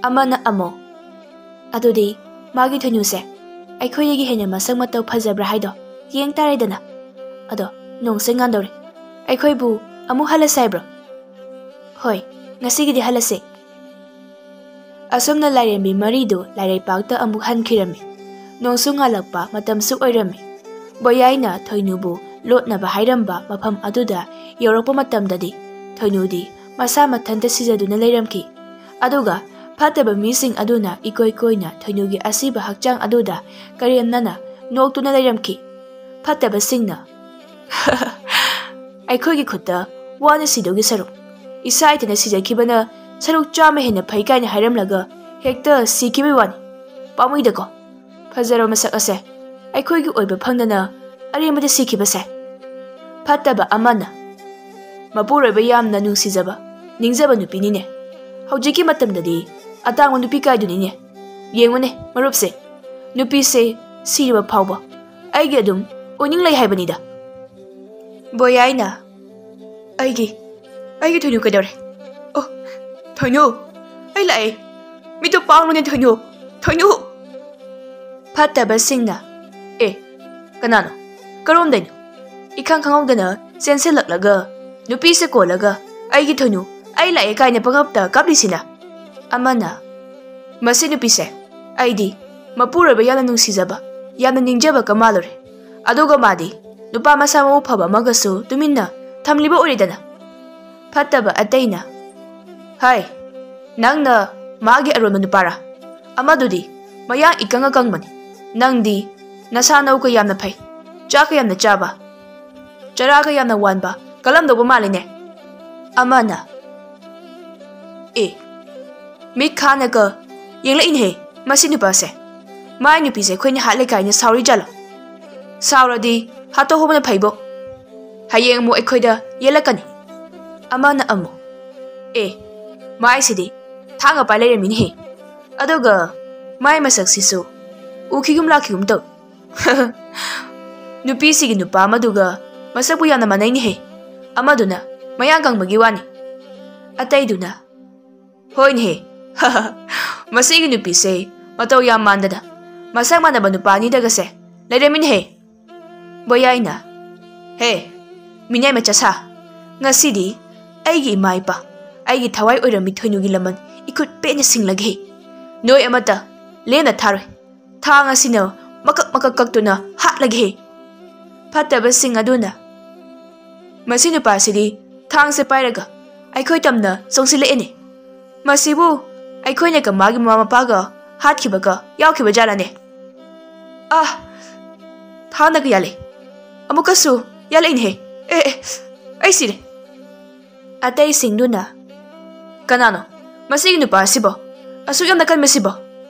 ꯑꯃꯅ ꯑꯃꯨꯛ, "ꯑꯗꯨꯗꯤ ꯃꯥꯒꯤ ꯊꯣꯏꯅꯨꯁꯦ ꯑꯩꯈꯣꯏꯗꯒꯤ ꯍꯦꯟꯅ ꯃꯁꯛ ꯃꯇꯧ ꯐꯖꯕ꯭ꯔꯥ ꯍꯥꯏꯗꯣ ꯌꯦꯡ ꯇꯥꯔꯦꯗꯅ꯫ ꯑꯗꯣ ꯅꯣꯡꯁꯦ ꯉꯥꯟꯗꯧꯔꯦ, ꯑꯩꯈꯣꯏꯕꯨ ꯑꯃꯨꯛ ꯍꯜꯂꯁꯦ ꯍꯥꯏꯕ꯭ꯔꯣ?" "ꯍꯣꯏ, ꯉꯁꯤꯒꯤꯗꯤ ꯍꯜꯂꯁꯦ꯫" ꯑꯁꯨꯝꯅ ꯂꯥꯏꯔꯦꯝꯕꯤ ꯃꯔꯤꯗꯨ ꯂꯥꯏꯔꯩꯄꯥꯛꯇ ꯑꯃꯨꯛ ꯍꯟꯈꯤꯔꯝꯃꯤ꯫ ꯅꯣꯡꯁꯨ ꯉꯥꯜꯂꯛꯄ ꯃꯇꯝꯁꯨ ꯑꯣꯏꯔꯝꯃꯤ꯫ ꯕꯣꯌꯥꯏꯅ ꯊꯣꯏꯅꯨꯕꯨ ꯂꯣꯠꯅꯕ ꯍꯥꯏꯔꯝꯕ ꯃꯐꯝ ꯑꯗꯨꯗ ꯌꯧꯔꯛꯄ ꯃꯇꯝꯗꯗꯤ ꯊꯣꯏꯅꯨꯗꯤ ꯃꯁꯥ ꯃꯊꯟꯇ ꯁꯤꯖꯗꯨꯅ ꯂꯩꯔꯝꯈꯤ꯫ ꯑꯗꯨꯒ ꯐꯠꯇꯕ ꯃꯤꯁꯤꯡ ꯑꯗꯨꯅ ꯏꯀꯣꯏ ꯀꯣꯏꯅ ꯊꯣꯏꯅꯨꯒꯤ ꯑꯁꯤꯕ ꯍꯛꯆꯥꯡ ꯑꯗꯨꯗ ꯀꯔꯦꯝꯅꯅ ꯅꯣꯛꯇꯨꯅ ꯂꯩꯔꯝꯈꯤ꯫ ꯐꯠꯇꯕꯁꯤꯡꯅ, "ꯑꯩꯈꯣꯏꯒꯤ ꯈꯨꯠꯇ ꯋꯥꯅ ꯁꯤꯗꯧꯒꯤ ꯁꯔꯨꯛ, ꯏꯁꯥ ꯏꯊꯟꯇ ꯁꯤꯖꯈꯤꯕꯅ ꯁꯔꯨꯛ ꯆꯥꯝꯃ ꯍꯦꯟꯅ ꯐꯩ" ꯀꯥꯏꯅ ꯍꯥꯏꯔꯝꯂꯒ ꯍꯦꯛꯇ ꯁꯤꯈꯤꯕꯒꯤ ꯋꯥꯅꯤ꯫ ꯄꯥꯝꯃꯨꯏꯗꯀꯣ, ꯐꯖꯔꯕ ꯃꯁꯛ ꯑꯁꯦ ꯑꯩꯈꯣꯏꯒꯤ ꯑꯣꯏꯕ ꯐꯪꯗꯅ ꯑꯔꯦꯝꯕꯗ ꯁꯤꯈꯤꯕꯁꯦ꯫ ꯐꯠꯇꯕ ꯑꯃꯅ, ꯃꯄꯨꯔꯣꯏꯕ ꯌꯥꯝꯅ ꯅꯨꯡꯁꯤꯖꯕ, ꯅꯤꯡꯖꯕ ꯅꯨꯄꯤꯅꯤꯅꯦ꯫ ꯍꯧꯖꯤꯛꯀꯤ ꯃꯇꯝꯗꯗꯤ ꯑꯇꯥꯡꯕ ꯅꯨꯄꯤ ꯀꯥꯏꯗꯨꯅꯤꯅꯦ꯫ ꯌꯦꯡꯉꯨꯅꯦ ꯃꯔꯨꯞꯁꯦ, ꯅꯨꯄꯤꯁꯦ ꯁꯤꯔꯕ ꯐꯥꯎꯕ ꯑꯩꯒꯤ ꯑꯗꯨꯝ ꯑꯣꯏꯅꯤꯡ ꯂꯩ ꯍꯥꯏꯕꯅꯤꯗ꯫ ꯕꯣꯌꯥꯏꯅ, "ꯑꯩꯒꯤ, ꯑꯩꯒꯤ ꯊꯣꯏꯅꯨ ꯀꯩꯗꯧꯔꯦ? ꯑꯣ, ꯊꯣꯏꯅꯨ, ꯑꯩ ꯂꯥꯛꯑꯦ꯫ ꯃꯤꯠꯇꯣ ꯄꯥꯡꯂꯨꯅꯦ ꯊꯣꯏꯅꯨ, ꯊꯣꯏꯅꯨ!" ꯐꯠꯇꯕꯁꯤꯡꯅ, "ꯑꯦ, ꯀꯅꯥꯅꯣ? ꯀꯔꯣꯝꯗꯩꯅꯣ?" ꯏꯈꯪ ꯈꯪꯍꯧꯗꯅ ꯆꯦꯟꯁꯤꯜꯂꯛꯂꯒ ꯅꯨꯄꯤꯁꯦ ꯀꯣꯜꯂꯒ, "ꯑꯩꯒꯤ ꯊꯣꯏꯅꯨ, ꯑꯩ ꯂꯥꯛꯑꯦ" ꯀꯥꯏꯅ ꯄꯪꯀꯞꯇ ꯀꯞꯂꯤꯁꯤꯅ꯫ ꯑꯃꯅ, "ꯃꯁꯤ ꯅꯨꯄꯤꯁꯦ ꯑꯩꯗꯤ ꯃꯄꯨꯔꯣꯏꯕ ꯌꯥꯝꯅ ꯅꯨꯡꯁꯤꯖꯕ, ꯌꯥꯝꯅ ꯅꯤꯡꯖꯕꯒ ꯃꯥꯜꯂꯨꯔꯦ꯫ ꯑꯗꯨꯒ ꯃꯥꯗꯤ ꯅꯨꯄꯥ ꯃꯁꯥ ꯃꯎ ꯐꯕ ꯑꯃꯒꯁꯨ ꯇꯨꯃꯤꯟꯅ ꯊꯝꯂꯤꯕ ꯑꯣꯏꯔꯦꯗꯅ?" ꯐꯠꯇꯕ ꯑꯇꯩꯅ, "ꯍꯥꯏ, ꯅꯪꯅ ꯃꯥꯒꯤ ꯑꯔꯣꯟꯕ ꯅꯨꯄꯥꯔꯥ? ꯑꯃꯗꯨꯗꯤ ꯃꯌꯥꯡ ꯏꯀꯪ ꯑꯀꯪꯕꯅꯤ꯫ ꯅꯪꯗꯤ ꯅꯁꯥ ꯅꯎꯒ ꯌꯥꯝꯅ ꯐꯩ, ꯆꯥꯛꯀ ꯌꯥꯝꯅ ꯆꯥꯕ, ꯆꯔꯥꯒ ꯌꯥꯝꯅ ꯋꯥꯟꯕ ꯀꯜꯂꯝꯗꯧꯕ ꯃꯥꯜꯂꯤꯅꯦ?" ꯑꯃꯅ, "ꯑꯦ, ꯃꯤꯠ ꯈꯥꯅꯒ ꯌꯦꯡꯂꯛꯏꯅꯦꯍꯦ ꯃꯁꯤ ꯅꯨꯄꯥꯁꯦ꯫ ꯃꯥꯏ ꯅꯨꯄꯤꯁꯦ ꯑꯩꯈꯣꯏꯅ ꯍꯥꯠꯂꯦ ꯀꯥꯏꯅ ꯁꯥꯎꯔꯤ ꯖꯥꯠꯂꯣ? ꯁꯥꯎꯔꯗꯤ ꯍꯥꯠꯇꯣꯛꯍꯧꯕꯅ ꯐꯩꯕꯣ꯫ ꯍꯌꯦꯡ ꯑꯃꯨꯛ ꯑꯩꯈꯣꯏꯗ ꯌꯦꯜꯂꯛꯀꯅꯤ꯫" ꯑꯃꯅ ꯑꯃꯨꯛ, "ꯑꯦ, ꯃꯥꯏꯁꯤꯗꯤ ꯊꯥꯡꯒ ꯄꯥꯏ ꯂꯩꯔꯝꯃꯤꯅꯦꯍꯦ꯫ ꯑꯗꯨꯒ ꯃꯥꯏ ꯃꯁꯛꯁꯤꯁꯨ ꯎꯈꯤꯒꯨꯝ ꯂꯥꯛꯈꯤꯒꯨꯝ ꯇꯧ꯫ ꯅꯨꯄꯤꯁꯤꯒꯤ ꯅꯨꯄꯥ ꯑꯃꯗꯨꯒ ꯃꯁꯛꯄꯨ ꯌꯥꯝꯅ ꯃꯥꯟꯅꯩꯅꯦꯍꯦ꯫ ꯑꯃꯗꯨꯅ ꯃꯌꯥꯡ ꯀꯪꯕꯒꯤ ꯋꯥꯅꯤ꯫ ꯑꯇꯩꯗꯨꯅ, ꯍꯣꯏꯅꯦꯍꯦ, ꯃꯁꯤꯒꯤ ꯅꯨꯄꯤꯁꯦ ꯃꯇꯧ ꯌꯥꯝ ꯃꯥꯟꯗꯅ ꯃꯁꯛ ꯃꯥꯟꯅꯕ ꯅꯨꯄꯥ ꯑꯅꯤꯗꯒꯁꯦ ꯂꯩꯔꯝꯃꯤꯅꯦꯍꯦ꯫" ꯕꯣꯌꯥꯏꯅ, ꯍꯦ, ꯃꯤꯅꯥꯏ ꯃꯆꯥ ꯁꯥ, ꯉꯁꯤꯗꯤ ꯑꯩꯒꯤ ꯏꯃꯥ ꯏꯄꯥ, ꯑꯩꯒꯤ ꯊꯋꯥꯏ ꯑꯣꯏꯔꯝꯃꯤ ꯊꯣꯏꯅꯨꯒꯤ ꯂꯃꯟ ꯏꯈꯨꯠ ꯄꯦꯠꯅ ꯁꯤꯡꯂꯒꯦ꯫ ꯅꯣꯏ ꯑꯃꯠꯇ ꯂꯦꯝꯅ ꯊꯥꯔꯣꯏ꯫ ꯊꯥꯡ ꯑꯁꯤꯅ ꯃꯀꯛ ꯃꯀꯛ ꯀꯛꯇꯨꯅ ꯍꯥꯠꯂꯒꯦ꯫ ꯐꯠꯇꯕꯁꯤꯡ ꯑꯗꯨꯅ, "ꯃꯁꯤ ꯅꯨꯄꯥꯁꯤꯗꯤ ꯊꯥꯡꯁꯦ ꯄꯥꯏꯔꯒ ꯑꯩꯈꯣꯏ ꯇꯝꯅ ꯆꯣꯡꯁꯤꯜꯂꯛꯑꯦꯅꯦ꯫ ꯃꯁꯤꯕꯨ ꯑꯩꯈꯣꯏꯅꯒ ꯃꯥꯒꯤ ꯃꯃꯥ ꯃꯄꯥꯒ ꯍꯥꯠꯈꯤꯕꯒ ꯌꯥꯎꯈꯤꯕ ꯖꯥꯠꯂꯅꯦ? ꯑꯥ, ꯊꯥꯡꯅꯒ ꯌꯥꯜꯂꯦ꯫ ꯑꯃꯨꯛꯀꯁꯨ ꯌꯥꯜꯂꯛꯏꯅꯦꯍꯦ꯫ ꯑꯦ, ꯑꯦ, ꯑꯩ ꯁꯤꯔꯦ꯫" ꯑꯇꯩꯁꯤꯡꯗꯨꯅ, "ꯀꯅꯥꯅꯣ ꯃꯁꯤꯒꯤ ꯅꯨꯄꯥ ꯑꯁꯤꯕꯣ? ꯑꯁꯨꯛ ꯌꯥꯝꯅ ꯀꯟꯕꯁꯤꯕꯣ?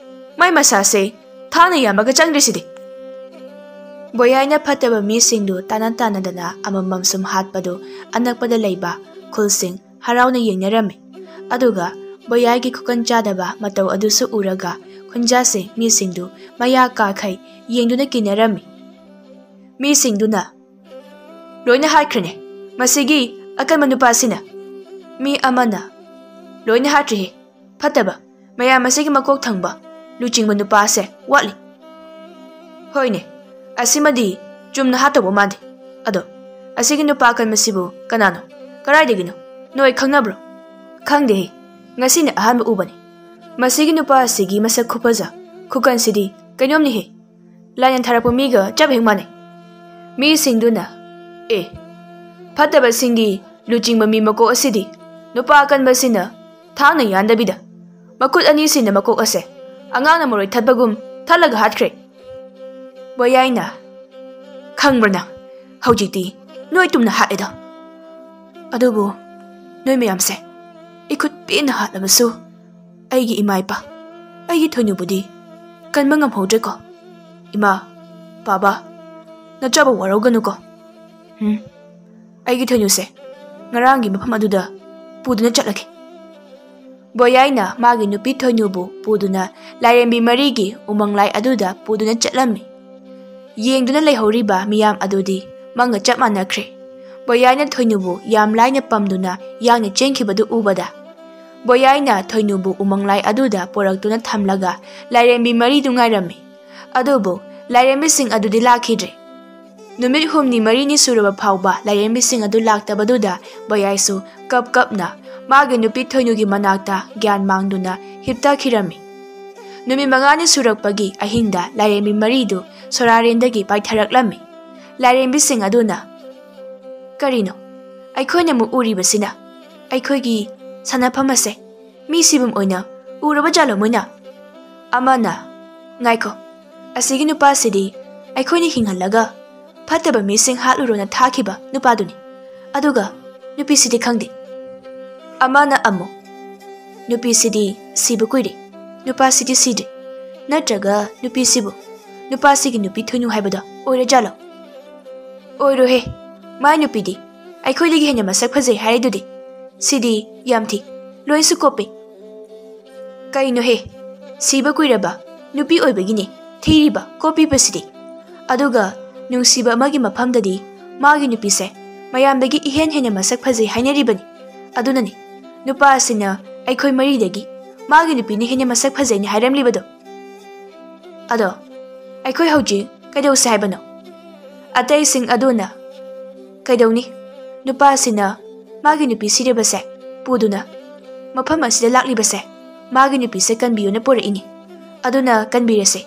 ꯃꯥꯏ ꯃꯁꯥꯁꯦ ꯊꯥꯡꯅ ꯌꯥꯟꯕꯒ ꯆꯪꯗ꯭ꯔꯤꯁꯤꯗꯤ꯫ ꯕꯣꯌꯥꯏꯅ ꯐꯠꯇꯕ ꯃꯤꯁꯤꯡꯗꯨ ꯇꯥꯟꯅ ꯇꯥꯟꯅꯗꯅ ꯑꯃꯃꯝ ꯁꯨꯝ ꯍꯥꯠꯄꯗꯨ ꯑꯅꯛꯄꯗ ꯂꯩꯕ ꯈꯨꯜꯁꯤꯡ ꯍꯔꯥꯎꯅ ꯌꯦꯡꯅꯔꯝꯃꯤ꯫ ꯑꯗꯨꯒ ꯕꯣꯌꯥꯏꯒꯤ ꯈꯨꯀꯟ ꯆꯥꯗꯕ ꯃꯇꯧ ꯑꯗꯨꯁꯨ ꯎꯔꯒ ꯈꯨꯟꯖꯥꯁꯤꯡ ꯃꯤꯁꯤꯡꯗꯨ ꯃꯌꯥ ꯀꯥꯈꯩ ꯌꯦꯡꯗꯨꯅ ꯀꯤꯅꯔꯝꯃꯤ꯫ ꯃꯤꯁꯤꯡꯗꯨꯅ ꯂꯣꯏꯅ ꯍꯥꯠꯈ꯭ꯔꯅꯤ ꯃꯁꯤꯒꯤ ꯑꯀꯟꯕ ꯅꯨꯄꯥꯁꯤꯅ꯫ ꯃꯤ ꯑꯃꯅ ꯂꯣꯏꯅ ꯍꯥꯠꯇ꯭ꯔꯤꯍꯦ꯫ ꯐꯠꯇꯕ, ꯃꯌꯥꯝ ꯑꯁꯤꯒꯤ ꯃꯀꯣꯛ ꯊꯪꯕ ꯂꯨꯆꯤꯡꯕ ꯅꯨꯄꯥꯁꯦ ꯋꯥꯠꯂꯤ꯫ ꯍꯣꯏꯅꯦ, ꯑꯁꯤꯃꯗꯤ ꯆꯨꯝꯅ ꯍꯥꯠꯇꯧꯕ ꯃꯥꯟꯗꯦ꯫ ꯑꯗꯣ ꯑꯁꯤꯒꯤ ꯅꯨꯄꯥ ꯑꯀꯟꯕꯁꯤꯕꯨ ꯀꯅꯥꯅꯣ? ꯀꯗꯥꯏꯗꯒꯤꯅꯣ? ꯅꯣꯏ ꯈꯪꯅꯕ꯭ꯔꯣ? ꯈꯪꯗꯦꯍꯦ, ꯉꯁꯤꯅ ꯑꯍꯥꯟꯕ ꯎꯕꯅꯤ꯫ ꯃꯁꯤꯒꯤ ꯅꯨꯄꯥ ꯑꯁꯤꯒꯤ ꯃꯁꯛ ꯈꯨꯐꯖ ꯈꯨꯀꯟꯁꯤꯗꯤ ꯀꯩꯅꯣꯝꯅꯤꯍꯦ꯫ ꯂꯥꯏꯅ ꯊꯥꯔꯛꯄ ꯃꯤꯒ ꯆꯞ ꯍꯦꯛ ꯃꯥꯟꯅꯩ꯫ ꯃꯤꯁꯤꯡꯗꯨꯅ, "ꯑꯦ, ꯐꯠꯇꯕꯁꯤꯡꯒꯤ ꯂꯨꯆꯤꯡꯕ ꯃꯤ ꯃꯀꯣꯛ ꯑꯁꯤꯗꯤ ꯅꯨꯄꯥ ꯑꯀꯟꯕꯁꯤꯅ ꯊꯥꯡꯅ ꯌꯥꯟꯗꯕꯤꯗ ꯃꯈꯨꯠ ꯑꯅꯤꯁꯤꯅ ꯃꯀꯣꯛ ꯑꯁꯦ ꯑꯉꯥꯡꯅ ꯃꯔꯣꯏ ꯊꯠꯄꯒꯨꯝ ꯊꯠꯂꯒ ꯍꯥꯠꯈ꯭ꯔꯦ"꯫ ꯕꯣꯌꯥꯏꯅ, "ꯈꯪꯕ꯭ꯔ ꯅꯪ? ꯍꯧꯖꯤꯛꯇꯤ ꯅꯣꯏ ꯇꯨꯝꯅ ꯍꯥꯠꯂꯦꯗꯣ꯫ ꯑꯗꯨꯕꯨ ꯅꯣꯏ ꯃꯌꯥꯝꯁꯦ ꯏꯈꯨꯠ ꯄꯦꯟꯅ ꯍꯥꯠꯂꯕꯁꯨ ꯑꯩꯒꯤ ꯏꯃꯥ ꯏꯄꯥ, ꯑꯩꯒꯤ ꯊꯣꯏꯅꯨꯕꯨꯗꯤ ꯀꯟꯕ ꯉꯝꯍꯧꯗ꯭ꯔꯦꯀꯣ꯫ ꯏꯃꯥ, ꯄꯥꯕ, ꯅꯆꯥꯕꯨ ꯋꯥꯔꯧꯒꯅꯨꯀꯣ꯫ ꯎꯝ, ꯑꯩꯒꯤ ꯊꯣꯏꯅꯨꯁꯦ ꯉꯔꯥꯡꯒꯤ ꯃꯐꯝ ꯑꯗꯨꯗ ꯄꯨꯗꯨꯅ ꯆꯠꯂꯒꯦ"꯫ ꯕꯣꯌꯥꯏꯅ ꯃꯥꯒꯤ ꯅꯨꯄꯤ ꯊꯣꯏꯅꯨꯕꯨ ꯄꯨꯗꯨꯅ ꯂꯥꯏꯔꯦꯝꯕꯤ ꯃꯔꯤꯒꯤ ꯎꯃꯪ ꯂꯥꯏ ꯑꯗꯨꯗ ꯄꯨꯗꯨꯅ ꯆꯠꯂꯝꯃꯤ꯫ ꯌꯦꯡꯗꯨꯅ ꯂꯩꯍꯧꯔꯤꯕ ꯃꯤꯌꯥꯝ ꯑꯗꯨꯗꯤ ꯃꯪꯒ ꯆꯞ ꯃꯥꯟꯅꯈ꯭ꯔꯦ꯫ ꯕꯣꯌꯥꯏꯅ ꯊꯣꯏꯅꯨꯕꯨ ꯌꯥꯝ ꯂꯥꯏꯅ ꯄꯝꯗꯨꯅ ꯌꯥꯡꯅ ꯆꯦꯟꯈꯤꯕꯗꯨ ꯎꯕꯗ, ꯕꯣꯌꯥꯏꯅ ꯊꯣꯏꯅꯨꯕꯨ ꯎꯃꯪ ꯂꯥꯏ ꯑꯗꯨꯗ ꯄꯨꯔꯛꯇꯨꯅ ꯊꯝꯂꯒ ꯂꯥꯏꯔꯦꯝꯕꯤ ꯃꯔꯤꯗꯨ ꯉꯥꯏꯔꯝꯃꯤ꯫ ꯑꯗꯨꯕꯨ ꯂꯥꯏꯔꯦꯝꯕꯤꯁꯤꯡ ꯑꯗꯨꯗꯤ ꯂꯥꯛꯈꯤꯗ꯭ꯔꯦ꯫ ꯅꯨꯃꯤꯠ ꯍꯨꯝꯅꯤ ꯃꯔꯤꯅꯤ ꯁꯨꯔꯕ ꯐꯥꯎꯕ ꯂꯥꯏꯔꯦꯝꯕꯤꯁꯤꯡ ꯑꯗꯨ ꯂꯥꯛꯇꯕꯗꯨꯗ ꯕꯣꯌꯥꯏꯁꯨ ꯀꯞ ꯀꯞꯅ ꯃꯥꯒꯤ ꯅꯨꯄꯤ ꯊꯣꯏꯅꯨꯒꯤ ꯃꯅꯥꯛꯇ ꯒ꯭ꯌꯥꯟ ꯃꯥꯡꯗꯨꯅ ꯍꯤꯞꯇꯈꯤꯔꯝꯃꯤ꯫ ꯅꯨꯃꯤꯠ ꯃꯉꯥꯅꯤ ꯁꯨꯔꯛꯄꯒꯤ ꯑꯍꯤꯡꯗ ꯂꯥꯏꯔꯦꯝꯕꯤ ꯃꯔꯤꯗꯨ ꯁꯣꯔꯥꯔꯦꯟꯗꯒꯤ ꯄꯥꯏꯊꯔꯛꯂꯝꯃꯤ꯫ ꯂꯥꯏꯔꯦꯝꯕꯤꯁꯤꯡ ꯑꯗꯨꯅ, "ꯀꯔꯤꯅꯣ? ꯑꯩꯈꯣꯏꯅ ꯑꯃꯨꯛ ꯎꯔꯤꯕꯁꯤꯅ ꯑꯩꯈꯣꯏꯒꯤ ꯁꯥꯟꯅꯐꯝ ꯑꯁꯦ ꯃꯤ ꯁꯤꯕꯨꯝ ꯑꯣꯏꯅ ꯎꯔꯕ ꯖꯥꯠꯂꯣ ꯃꯣꯏꯅ?" ꯑꯃꯅ, "ꯉꯥꯏꯈꯣ, ꯑꯁꯤꯒꯤ ꯅꯨꯄꯥꯁꯤꯗꯤ ꯑꯩꯈꯣꯏꯅ ꯍꯤꯡꯍꯜꯂꯒ ꯐꯠꯇꯕ ꯃꯤꯁꯤꯡ ꯍꯥꯠꯂꯨꯔꯣꯅ ꯊꯥꯈꯤꯕ ꯅꯨꯄꯥꯗꯨꯅꯤ꯫ ꯑꯗꯨꯒ ꯅꯨꯄꯤꯁꯤꯗꯤ ꯈꯪꯗꯦ"꯫ ꯑꯃꯅ ꯑꯃꯨꯛ, "ꯅꯨꯄꯤꯁꯤꯗꯤ ꯁꯤꯕ ꯀꯨꯏꯔꯦ, ꯅꯨꯄꯥꯁꯤꯗꯤ ꯁꯤꯗ꯭ꯔꯤ꯫ ꯅꯠꯇ꯭ꯔꯒ ꯅꯨꯄꯤꯁꯤꯕꯨ ꯅꯨꯄꯥꯁꯤꯒꯤ ꯅꯨꯄꯤ ꯊꯣꯏꯅꯨ ꯍꯥꯏꯕꯗꯣ ꯑꯣꯏꯔꯖꯥꯠꯂꯣ? ꯑꯣꯏꯔꯣꯏꯍꯦ꯫ ꯃꯥꯏ ꯅꯨꯄꯤꯗꯤ ꯑꯩꯈꯣꯏꯗꯒꯤ ꯍꯦꯟꯅ ꯃꯁꯛ ꯐꯖꯩ ꯍꯥꯏꯔꯤꯗꯨꯗꯤ꯫ ꯁꯤꯗꯤ ꯌꯥꯝ ꯊꯤ꯫ ꯂꯣꯏꯁꯨ ꯀꯣꯞꯄꯤ꯫ ꯀꯩꯅꯣꯍꯦ? ꯁꯤꯕ ꯀꯨꯏꯔꯕ ꯅꯨꯄꯤ ꯑꯣꯏꯕꯒꯤꯅꯦ ꯊꯤꯔꯤꯕ ꯀꯣꯞꯄꯤꯕꯁꯤꯗꯤ꯫ ꯑꯗꯨꯒ ꯅꯨꯡꯁꯤꯕ ꯑꯃꯒꯤ ꯃꯐꯝꯗꯗꯤ ꯃꯥꯒꯤ ꯅꯨꯄꯤꯁꯦ ꯃꯌꯥꯝꯗꯒꯤ ꯏꯍꯦꯟ ꯍꯦꯟꯅ ꯃꯁꯛ ꯐꯖꯩ ꯍꯥꯏꯅꯔꯤꯕꯅꯤ꯫ ꯑꯗꯨꯅꯅꯤ ꯅꯨꯄꯥ ꯑꯁꯤꯅ ꯑꯩꯈꯣꯏ ꯃꯔꯤꯗꯒꯤ ꯃꯥꯒꯤ ꯅꯨꯄꯤꯅ ꯍꯦꯟꯅ ꯃꯁꯛ ꯐꯖꯩꯅ ꯍꯥꯏꯔꯝꯂꯤꯕꯗꯣ꯫ ꯑꯗꯣ ꯑꯩꯈꯣꯏ ꯍꯧꯖꯤꯛ ꯀꯩꯗꯧꯁꯦ ꯍꯥꯏꯕꯅꯣ? ꯑꯇꯩꯁꯤꯡ ꯑꯗꯨꯅ ꯀꯩꯗꯧꯅꯤ? ꯅꯨꯄꯥ ꯑꯁꯤꯅ ꯃꯥꯒꯤ ꯅꯨꯄꯤ ꯁꯤꯔꯕꯁꯦ ꯄꯨꯗꯨꯅ ꯃꯐꯝ ꯑꯁꯤꯗ ꯂꯥꯛꯂꯤꯕꯁꯦ ꯃꯥꯒꯤ ꯅꯨꯄꯤꯁꯦ ꯀꯟꯕꯤꯌꯨꯅ ꯄꯨꯔꯛꯏꯅꯤ꯫ ꯑꯗꯨꯅ ꯀꯟꯕꯤꯔꯁꯦ꯫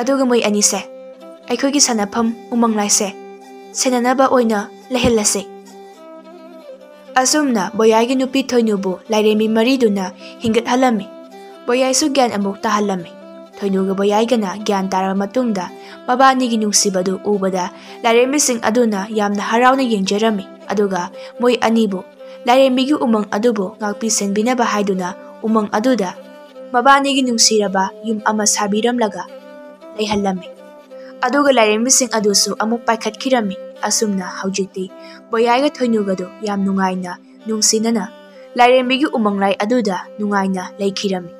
ꯑꯗꯨꯒ ꯃꯣꯏ ꯑꯅꯤꯁꯦ ꯑꯩꯈꯣꯏꯒꯤ ꯁꯥꯟꯅꯐꯝ ꯎꯃꯪ ꯂꯥꯏꯁꯦ ꯁꯦꯟꯅꯅꯕ ꯑꯣꯏꯅ ꯂꯩꯍꯜꯂꯁꯦ꯫ ꯑꯁꯨꯝꯅ ꯕꯣꯌꯥꯏꯒꯤ ꯅꯨꯄꯤ ꯊꯣꯏꯅꯨꯕꯨ ꯂꯥꯏꯔꯦꯝꯕꯤ ꯃꯔꯤꯗꯨꯅ ꯍꯤꯡꯒꯠꯍꯜꯂꯝꯃꯤ꯫ ꯕꯣꯌꯥꯏꯁꯨ ꯒ꯭ꯌꯥꯟ ꯑꯃꯨꯛ ꯇꯥꯍꯜꯂꯝꯃꯤ꯫ ꯊꯣꯏꯅꯨꯒ ꯕꯣꯌꯥꯏꯒꯅ ꯒ꯭ꯌꯥꯟ ꯇꯥꯔꯕ ꯃꯇꯨꯡꯗ ꯃꯕꯥꯅꯤꯒꯤ ꯅꯨꯡꯁꯤꯕꯗꯨ ꯎꯕꯗ ꯂꯥꯏꯔꯦꯝꯕꯤꯁꯤꯡ ꯑꯗꯨꯅ ꯌꯥꯝꯅ ꯍꯔꯥꯎꯅ ꯌꯦꯡꯖꯔꯝꯃꯤ꯫ ꯑꯗꯨꯒ ꯃꯣꯏ ꯑꯅꯤꯕꯨ ꯂꯥꯏꯔꯦꯝꯕꯤꯒꯤ ꯎꯃꯪ ꯑꯗꯨꯕꯨ ꯉꯥꯛꯄꯤ ꯁꯦꯟꯕꯤꯅꯕ ꯍꯥꯏꯗꯨꯅ ꯎꯃꯪ ꯑꯗꯨꯗ ꯃꯕꯥꯅꯤꯒꯤ ꯅꯨꯡꯁꯤꯔꯕ ꯌꯨꯝ ꯑꯃ ꯁꯥꯕꯤꯔꯝꯂꯒ ꯂꯩꯍꯜꯂꯝꯃꯤ꯫ ꯑꯗꯨꯒ ꯂꯥꯏꯔꯦꯝꯕꯤꯁꯤꯡ ꯑꯗꯨꯁꯨ ꯑꯃꯨꯛ ꯄꯥꯏꯈꯠꯈꯤꯔꯝꯃꯤ꯫ ꯑꯁꯨꯝꯅ ꯍꯧꯖꯤꯛꯇꯤ ꯕꯣꯌꯥꯏꯒ ꯊꯣꯏꯅꯨꯒꯗꯨ ꯌꯥꯝ ꯅꯨꯡꯉꯥꯏꯅ ꯅꯨꯡꯁꯤꯅꯅ ꯂꯥꯏꯔꯦꯝꯕꯤꯒꯤ ꯎꯃꯪ ꯂꯥꯏ ꯑꯗꯨꯗ ꯅꯨꯡꯉꯥꯏꯅ ꯂꯩꯈꯤꯔꯝꯃꯤ꯫